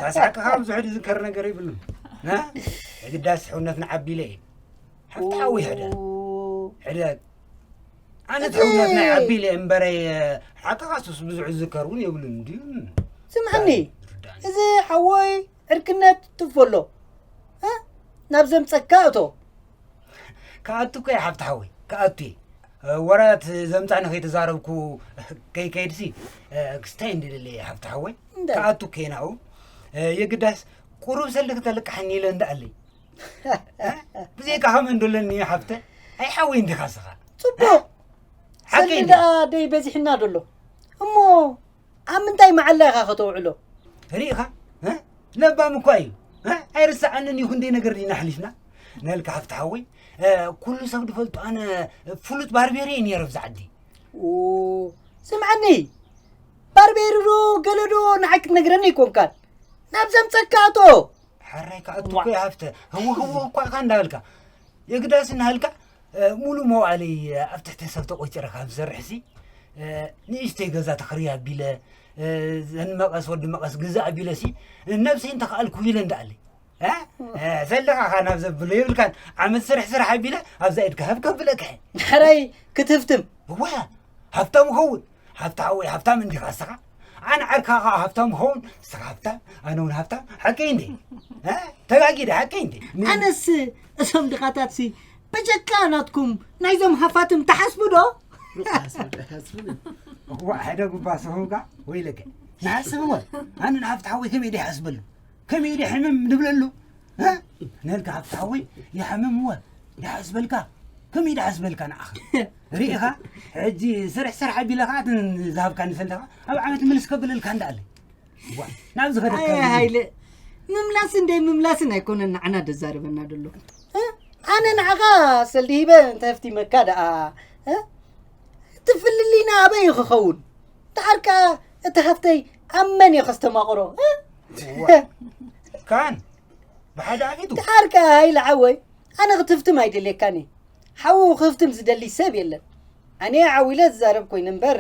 ሳስሓቅኻ ብዙሕ ዝዝከር ነገር ይብሉን። ና የግዳስ ሕውነትና ዓቢለ እየ። ሓንቲ ሓዊ ሕደ ሕደ ኣነ ትሕውነትና ዓቢለ እምበረይ ሓቅኻ ሱስ ብዙሕ ዝዝከር እውን የብሉን እንድዩ። ስምዓኒ፣ እዚ ሓወይ ዕርክነት ትፎሎ እ? ናብ ዘምጸካ እቶ። ክኣቱ እኮ እየ ሓፍቲ ሓወይ ክኣቱ እየ። ወራት ዘምጻኒ ከይተዛረብኩ ከይከይድሲ ክስታይ እንድልለ እየ ሓፍቲ ሓወይ። እንታይ? ክኣቱ እኮ እየ ናብኡ። የግዳስ ቁሩብ ሰልዲ ክተልቅሓኒ ኢለ እንዳኣለይ ብዘይካ ከመ እንደለኒ ሓፍተ ኣይሓወይ እንዲኻ ስኻ። ጽቡቕ ሓቂ ሰልዲ እንዲ ደኣ ደይ በዚሕና ደሎ እሞ ኣብ ምንታይ መዓላ ኢኻ ከተውዕሎ? ርኢኻ እ? ለባም እኳ እዩ እ? ኣይርሰዓንን እዩ ክንደይ ነገር ዲና ኣሕሊፍና። ነልካ ሓፍቲ ሓወይ እ፣ ኩሉ ሰብ ዝፈልጦ ኣነ ፍሉጥ ባርቤር እየ ነይረ ኣብዚ ዓዲ። ኦ፣ ስምዓኒ፣ ባርቤሪ ዶ ገለ ዶ ንዓይ ክትነግረኒ ኣይኮንካን። ናብ ዘምጸካ እቶ። ሓራይ ከኣቱ እኮ ይሃፍተ ህወ ህወ እኳ ኢኻ እንዳበልካ የግዳስ እናሃልካ እ፣ ሙሉ መዋእለይ ኣብ ትሕቲ ሰብ ተቆፂረ ካብ ዝሰርሕሲ እ፣ ንእሽተይ ገዛ ተኽርይ ኣቢለ እ፣ ዘን መቐስ ወዲ መቐስ ግዛእ ኣቢለሲ ነብሰይ እንተኽኣልኩ ኢለ እንዳኣለይ እ? እ፣ ዘለኻኻ ናብ ዘብሎ የብልካን ዓመት ስራሕ ስራሕ ኣቢለ ኣብዛ ኢድካ ሃብ ከብለካ ሕራይ ክትህፍትም። እዋ ሃብታም ኸውን ሃብታ ወይ ሃብታም እንዲኻ እስኻ ኣነ ዓርካ ከዓ ሃብታም ኸውን እስኻ ሃብታም ኣነ እውን ሃብታም ሓቀይ እንዴ እ? ተጋጊደ ሓቀይ እንዴ ኣነስ እዞም ድኻታትሲ በጀካ ናትኩም ናይዞም ሃፋትም ተሓስቡ ዶ? እዋ ሓደ ጉባስ ኹንካ ወይለከ ንሓስብ እወ ኣነ ንሃብቲ ሓወይ ከመይ ደይሓስበሉ ከመይ ደይ ሕምም ንብለሉ እ? ነልካ ሃብቲ ሓወይ ይሓምም እወ ይሓስበልካ ከመይ ደይሓስበልካ ንዓኻ ርኢኻ ሕጂ ስርሕ ስራሕ ኣቢለ ከዓ ዝሃብካኒ ሰልዲ ከዓ ኣብ ዓመት ምልስ ከብለልካ እንዳኣለ ዋ ናብ ዝኸደካ ኣየ ሃይለ ምምላስን ደይ ምምላስን ኣይኮነን ንዓና ደዛርበና ደሎ እ? ኣነ ንዓኻ ሰልዲ ሂበ እንተ ሃፍቲመካ ደኣ እ? እቲ ፍልልይና ኣበይ እዩ ክኸውን? ደሓር ከኣ እቲ ሃፍተይ ኣብ መን እየ ከስተማቕሮ እ? ካን ብሓደ ኣፊቱ ደሓር ከኣ ሃይለ ዓወይ ኣነ ክትህፍትም ኣይደልየካን እየ ሓዉ ክህፍትም ዝደሊ ሰብ የለን ኣነ ዓዊለ ዝዛረብ ኮይነ እምበር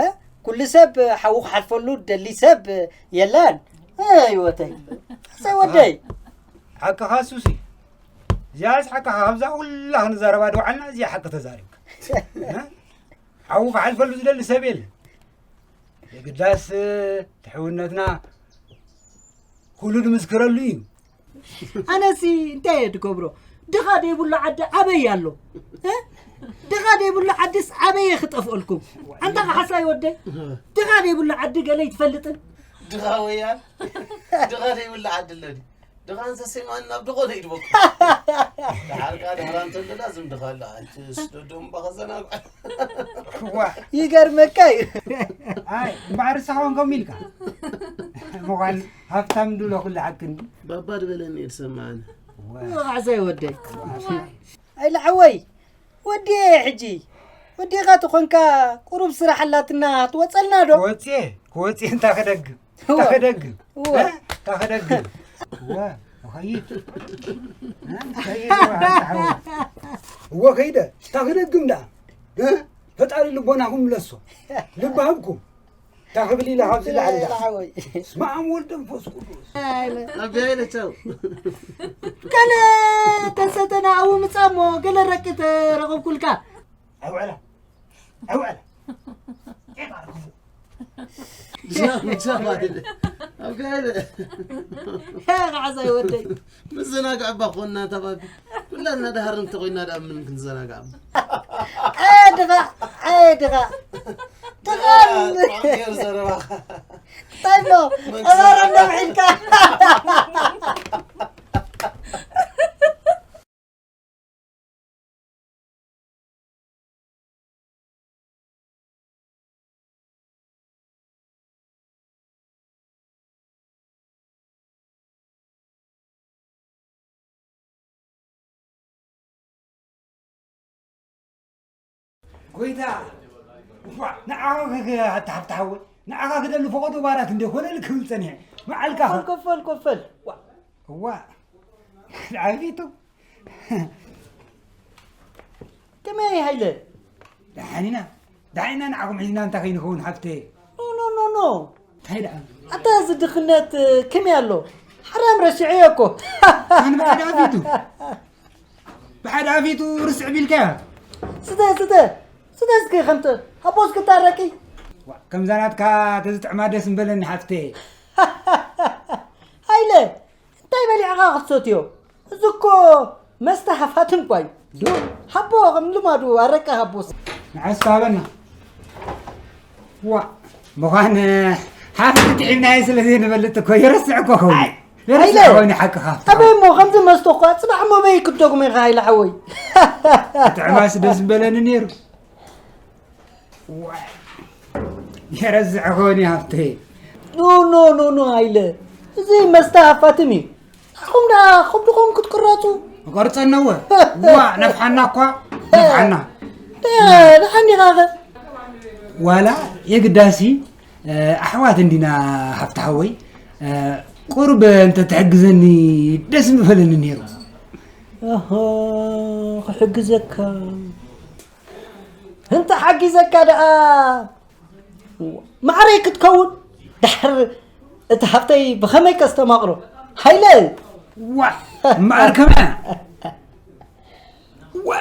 እ? ኩሉ ሰብ ሓዉ ክሓልፈሉ ደሊ ሰብ የለን ህይወተይ ሰይ ወደይ ሓቅኻ ሱሲ እዚኣስ ሓቅኻ ካብዛ ኩላ ክንዛረባ ድውዓልና እዚኣ ሓቂ ተዛሪብካ ሓዉ ክሓልፈሉ ዝደሊ ሰብ የለን የግዳስ ትሕውነትና ኩሉ ድምስክረሉ እዩ ኣነሲ እንታይ እየ ድገብሮ ድኻ ደይብሉ ዓዲ ኣበይ ኣሎ እ? ድኻ ደይብሉ ዓድስ ኣበየ ክጠፍኦልኩም ኣንታ ሓሳይ ወደይ ድኻ ደይብሉ ዓዲ ገለ ይትፈልጥን ድኻ ወያ ድኻ ዘይብሉ ዓዲ ኣለኒ ድኻ እንሰሰይማን ናብ ድኾነ ይድበኩ። ድሓርካ ድሕራ እንተለዳ ዝም ድኻ ኣላ። ኣንቺ ስደዶም ባኸ ዘናግዕ። ዋ፣ ይገርመካ እዩ። ኣይ፣ እምበኣር ንስኻ እውን ከምኡ ኢልካ። ምዃን ሃብታም እንድሎ ኩሉ ሓቂ እንዲ። ባባ ድበለኒ እየ ዝሰማዕኒ። ዋ። ዋ፣ ዓዛይ ወደይ። ዋ። ኣይለ ሓወይ፣ ወዲኤ ሕጂ። ወዲኻ ተኾንካ ቁሩብ ስራሕ ኣላትና ትወጸልና ዶ? ክወጽኤ፣ ክወጽኤ እንታ ክደግም፣ እንታ እወ። ክደግም፣ እወ። እ? እንታ ክደግም። እወ፣ እኸይድ። እ? እኸይድ፣ እወ፣ ሓንቲ ሓወይ። እወ፣ ከይደ፣ እንታ ክደግም ደኣ። እ? ፈጣሪ ልቦናኹም ምለሶ። ልቢ ሃብኩም። እንታይ ክብል ኢለ ካብዚ ላዕሊ ኢላ? ሓወይ። በስመ ኣብ ወልድ መንፈስ ቅዱስ። ኣቤለ ቻው። ገለ ተሰተና ኣብኡ ምጻ እሞ ገለ ረቂ ተረኸብኩልካ። ኣውዕላ። ኣውዕላ። ጃማ፣ ጃማ፣ ኣብ ገለ። ሄ፣ ዓዛይ ወደይ። መዘናግዒ እባ ኮንና እታ ባቢ። ኩላትና ደሃር እንተኾይና ደኣ ምን ክንዘናጋዕ? ኣየ ድኻ፣ ኣየ ድኻ። ድኻ። ጥዑም ገይሩ ዘረባኻ። እንታይ እሞ? መንግስቲ ኣባሮም ዘረባ። ነውሒልካ። ጎይታ፣ እኳ ንዓኻ ከ-፣ ከ-፣ ኣታ ሃብቲ ሓወይ፣ ንዓኻ ክደሊ ፈቐዶ ባራት እንደ ኮነ ክብል ጸኒሐ። መዓልካ ኮፈል፣ ኮፈል፣ ኮፈል። ዋ። እዋ። ዓቢቱ። ከመይ ሃይለ? ደሓን ኢና። ደሓን ኢና፣ ንዓኹም ሒዝና እንታይ ከይንኸውን፣ ሓፍተይ? ኖ፣ ኖ፣ ኖ፣ ኖ። እንታይ ደኣ? ኣታ እዚ ድኽነት ከመይ ኣሎ? ሓራም ረሲዐዮ እኮ። ኣነ ብሓደ ኣፊቱ። ብሓደ ኣፊቱ ርስዕ ቢልካዮ። ስተ፣ ስተ። ስተ እስኪ ከምቲ ሃቦስ ክታረቂ። ዋ፣ ከምዛ ናትካ ተዝጥዕማ ደስ ምበለኒ፣ ሓፍተይ። ሃይለ፣ እንታይ በሊዕኻ ክትሰትዮ? እዚ እኮ መስተ ሃፋትም እኳ እዩ። ዶ? ሃቦ ከም ልማዱ ኣረቂ ሃቦስ። ንዓስ ሃበና። ዋ፣ ምዃን፣ ሓፍቲ ጥዒምናዮ ስለ ዘይንፈልጥ እኮ ይረስዕ እኮ ኸውን። ኣይ፣ ይረስዕ ኣይለ። ኸውን፣ ሓቅኻ። ኣበይ እሞ ከምዚ መስተ እኳ ጽባሕ እሞ በይ ክትደግሞ ኢኻ፣ ኣይለ ሓወይ። ጥዕማስ ደስ ምበለኒ ነይሩ። ዋይ፣ የረዝዕ ኾኒ ሃብተይ። ኖ፣ ኖ፣ ኖ፣ ኖ፣ ኣይለ። እዚ መስተ ሃፋትም እዩ። ንስኹም ደኣ ከብድኹም ክትቅረጹ። እቐርጸ እነወ። ዋ፣ ነፍሓና እኳ፣ ነፍሓና። ደ-፣ ደሓን ዲኻ ኸ? ዋላ የግዳሲ፣ እ፣ ኣሕዋት እንዲና ሃብቲ ሓወይ፣ እ፣ ቁሩብ እንተ ትሕግዘኒ ደስ ምበለኒ ነይሩ። ኣሃ፣ ክሕግዘካ። እንተ ሓጊዘካ ደኣ ማዕረይ ክትከውን፣ ድሕር እቲ ሃብተይ ብኸመይ ከስተማቕሮ? ሃይለ! ዋ! እምበኣር ከመያ? ዋ!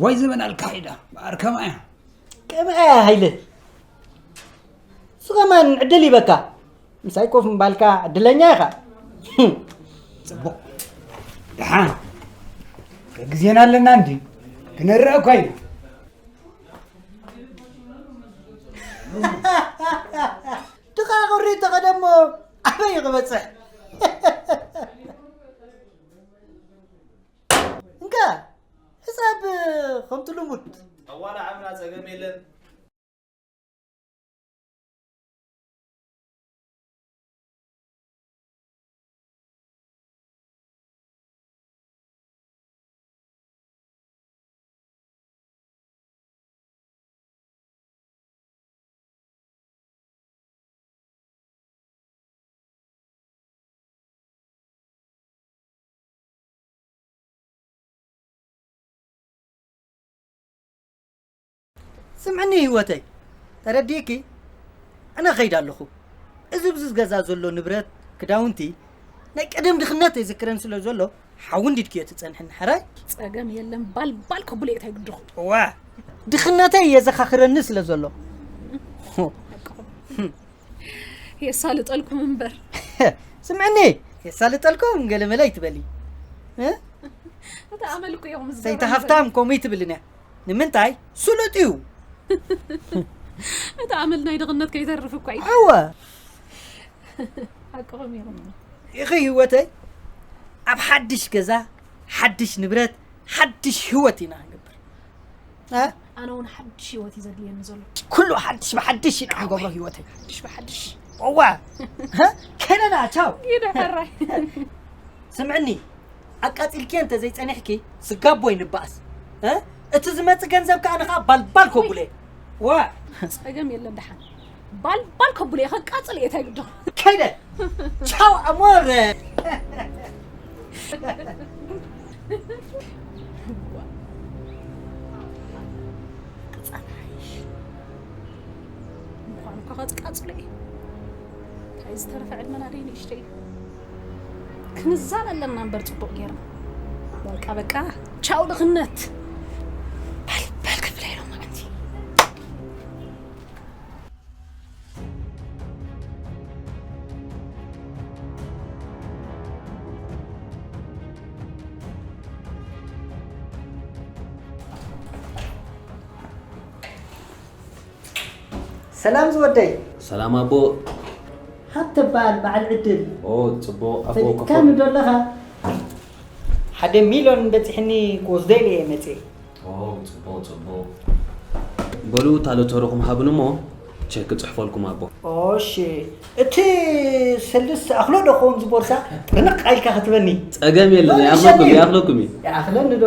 ወይ ዘበን ኣልካሒዳ፣ እምበኣር ከመያ? ከመያ ሃይለ? እሱ ከማን ዕድል ይበካ። ምሳይ ኮፍ ምባልካ ዕድለኛ ኢኻ። ጽቡቕ። ደሓን። ግዜና ኣለና እንዲ። ክንረአ እኳ ኢና። ድኻ ቁሪ ተቐደሞ ኣበይ ክበጽሕ? እንካ፣ ሕሳብ ከምቲ ልሙድ። ኣዋላ ዓምና ጸገም የለን። ስምዕኒ ህይወተይ፣ ተረዲእኪ? ኣነ ኸይድ ኣለኹ። እዚ ብዚ ገዛ ዘሎ ንብረት፣ ክዳውንቲ፣ ናይ ቀደም ድኽነት የዘክረን ስለ ዘሎ፣ ሓዊ እንዲድክዮ ትጸንሕኒ፣ ሕራይ? ጸገም የለን፣ ባልባል ከብሎ እየ፣ እንታይ ግድኹ? እዋ፣ ድኽነተይ የዘኻኽረኒ ስለ ዘሎ። የሳልጠልኩም እምበር። ስምዕኒ፣ የሳልጠልኩም ገለ መለ ኣይትበሊ። እ? እቲ ኣመል እኮ እዮም ሰይቲ ዝዛረቡ። ሃፍታም ከምኡ ኣይትብልን እያ። ንምንታይ? ስሉጥ እዩ። እቲ ኣመል ናይ ድኽነት ከይተርፍ እኳ እዩ። እወ። ሓቅኹም እዮም። ኢኺ ህይወተይ፣ ኣብ ሓድሽ ገዛ፣ ሓድሽ ንብረት፣ ሓድሽ ህይወት ኢና ክንገብር። እ? ኣነ እውን ሓድሽ ህይወት እዩ ዘድልየኒ ዘሎ። ኩሉ ሓድሽ ብሓድሽ ኢና ክንገብሮ ህይወተይ። ሓድሽ ብሓድሽ። እዋ። እ? ከይደና፣ ቻው። ይደ ሕራይ። ስምዕኒ፣ ኣቃጺልኪ እንተ ዘይጸኒሕኪ፣ ስጋቦ ይንባኣስ። እ? እቲ ዝመጽእ ገንዘብ ከኣ ንኻ ባልባል ከቡለ። ዋ። ጸገም የለን ደሓን። ባልባል ከቡለ፣ ከቃጽል እየ፣ እንታይ ግድኻ? ከይደ። ቻው፣ ኣሞር። ክጻን ሓይሽ። ምዃኑ እኳ ከጽቃጽሎ እየ። እንታይ ዝተረፈ ዕድመና ደይ ንእሽተይ እዩ። ክንዛን ኣለና እምበር ጽቡቕ ጌርና። በቃ፣ በቃ፣ ቻው ድኽነት። በል፣ በል ክፍለ ኢሎም ኣንቲ። ሰላም ዝወደይ። ሰላም ኣቦ። ሃብተ በዓል በዓል ዕድል። ኦ፣ ጽቡቕ ኣቦ፣ ፈሊጥካኒ ከፎ- ዶ ኣለኻ? ሓደ ሚልዮን በጺሕኒ ክወስዶ ኢለ እየ መጽኤ። ኦ፣ ጽቡቕ፣ ጽቡቕ። በሉ፣ እታ ሎተሪኹም ሃቡኒ እሞ፣ ቸክ ክጽሕፈልኩም ኣቦ። ኦሺ፣ እቲ ሰልስ ኣኽሎ ዶ ኸውን ዝቦርሳ ጥርንቕ ኢልካ ክትበኒ? ጸገም የለን፣ ሎሚ ይኣኽለኩም፣ ሸሚር። ይኣኽለኩም እዩ። ይኣኽለኒ ዶ?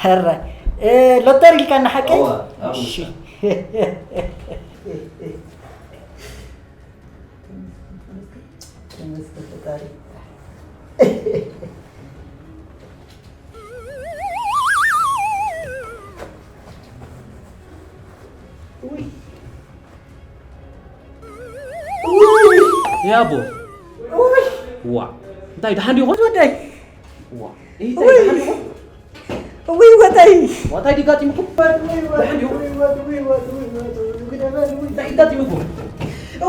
ሕራይ። እ፣ ሎተሪ ኢልካ ንሓቀይ? እዋ፣ እዋ። እሺ። ተመስገን ፈጣሪ። ውይ። ውይ። ያቦ። ውይ። ዋ። እንታይ ደሓን ዲኹም? ወደይ። ዋ። እንታይ ውይ። ደሓን ዲኹም? ውይ ወደይ። ዋታይ ዲጋጢምኩም? ውይ ወደይ፣ ደሓን ዲኹም? ውይ ወደይ፣ ውይ ወደይ፣ ውይ ወደይ፣ ግደፈኒ፣ ውይ። እንታይ ዲጋጢምኩም?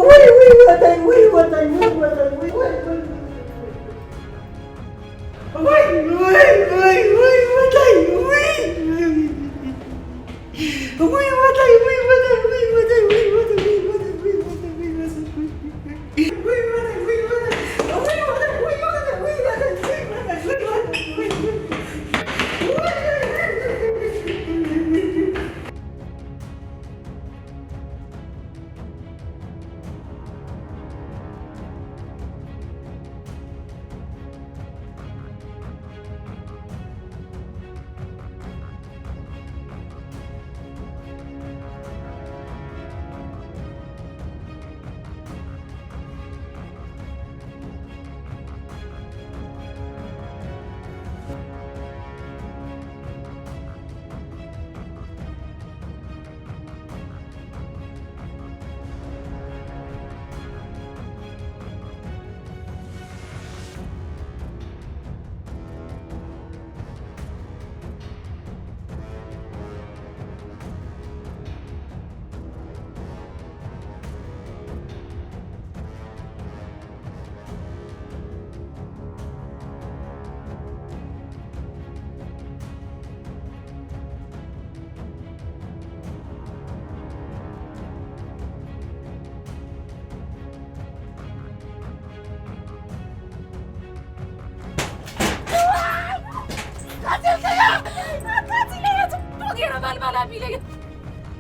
ውይ፣ ውይ ወደይ፣ ውይ ወደይ፣ ውይ ወደይ፣ ውይ ወደይ። ውይ፣ ውይ፣ ውይ፣ ውይ ወደይ፣ ውይ።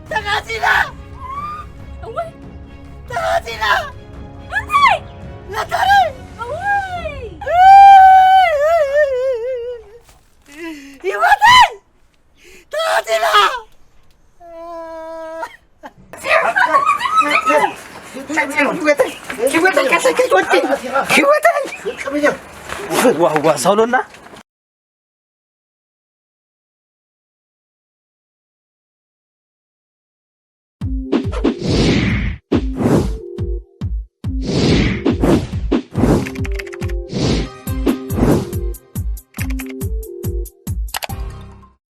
ተቃቲላ! እወይ! ተቃቲላ! እንታይ? ሎተሪ! እወይ! ህይወተይ! ተቃቲላ! ህይወተይ! ህይወተይ! ዋ፣ ዋ፣ ሳውሎና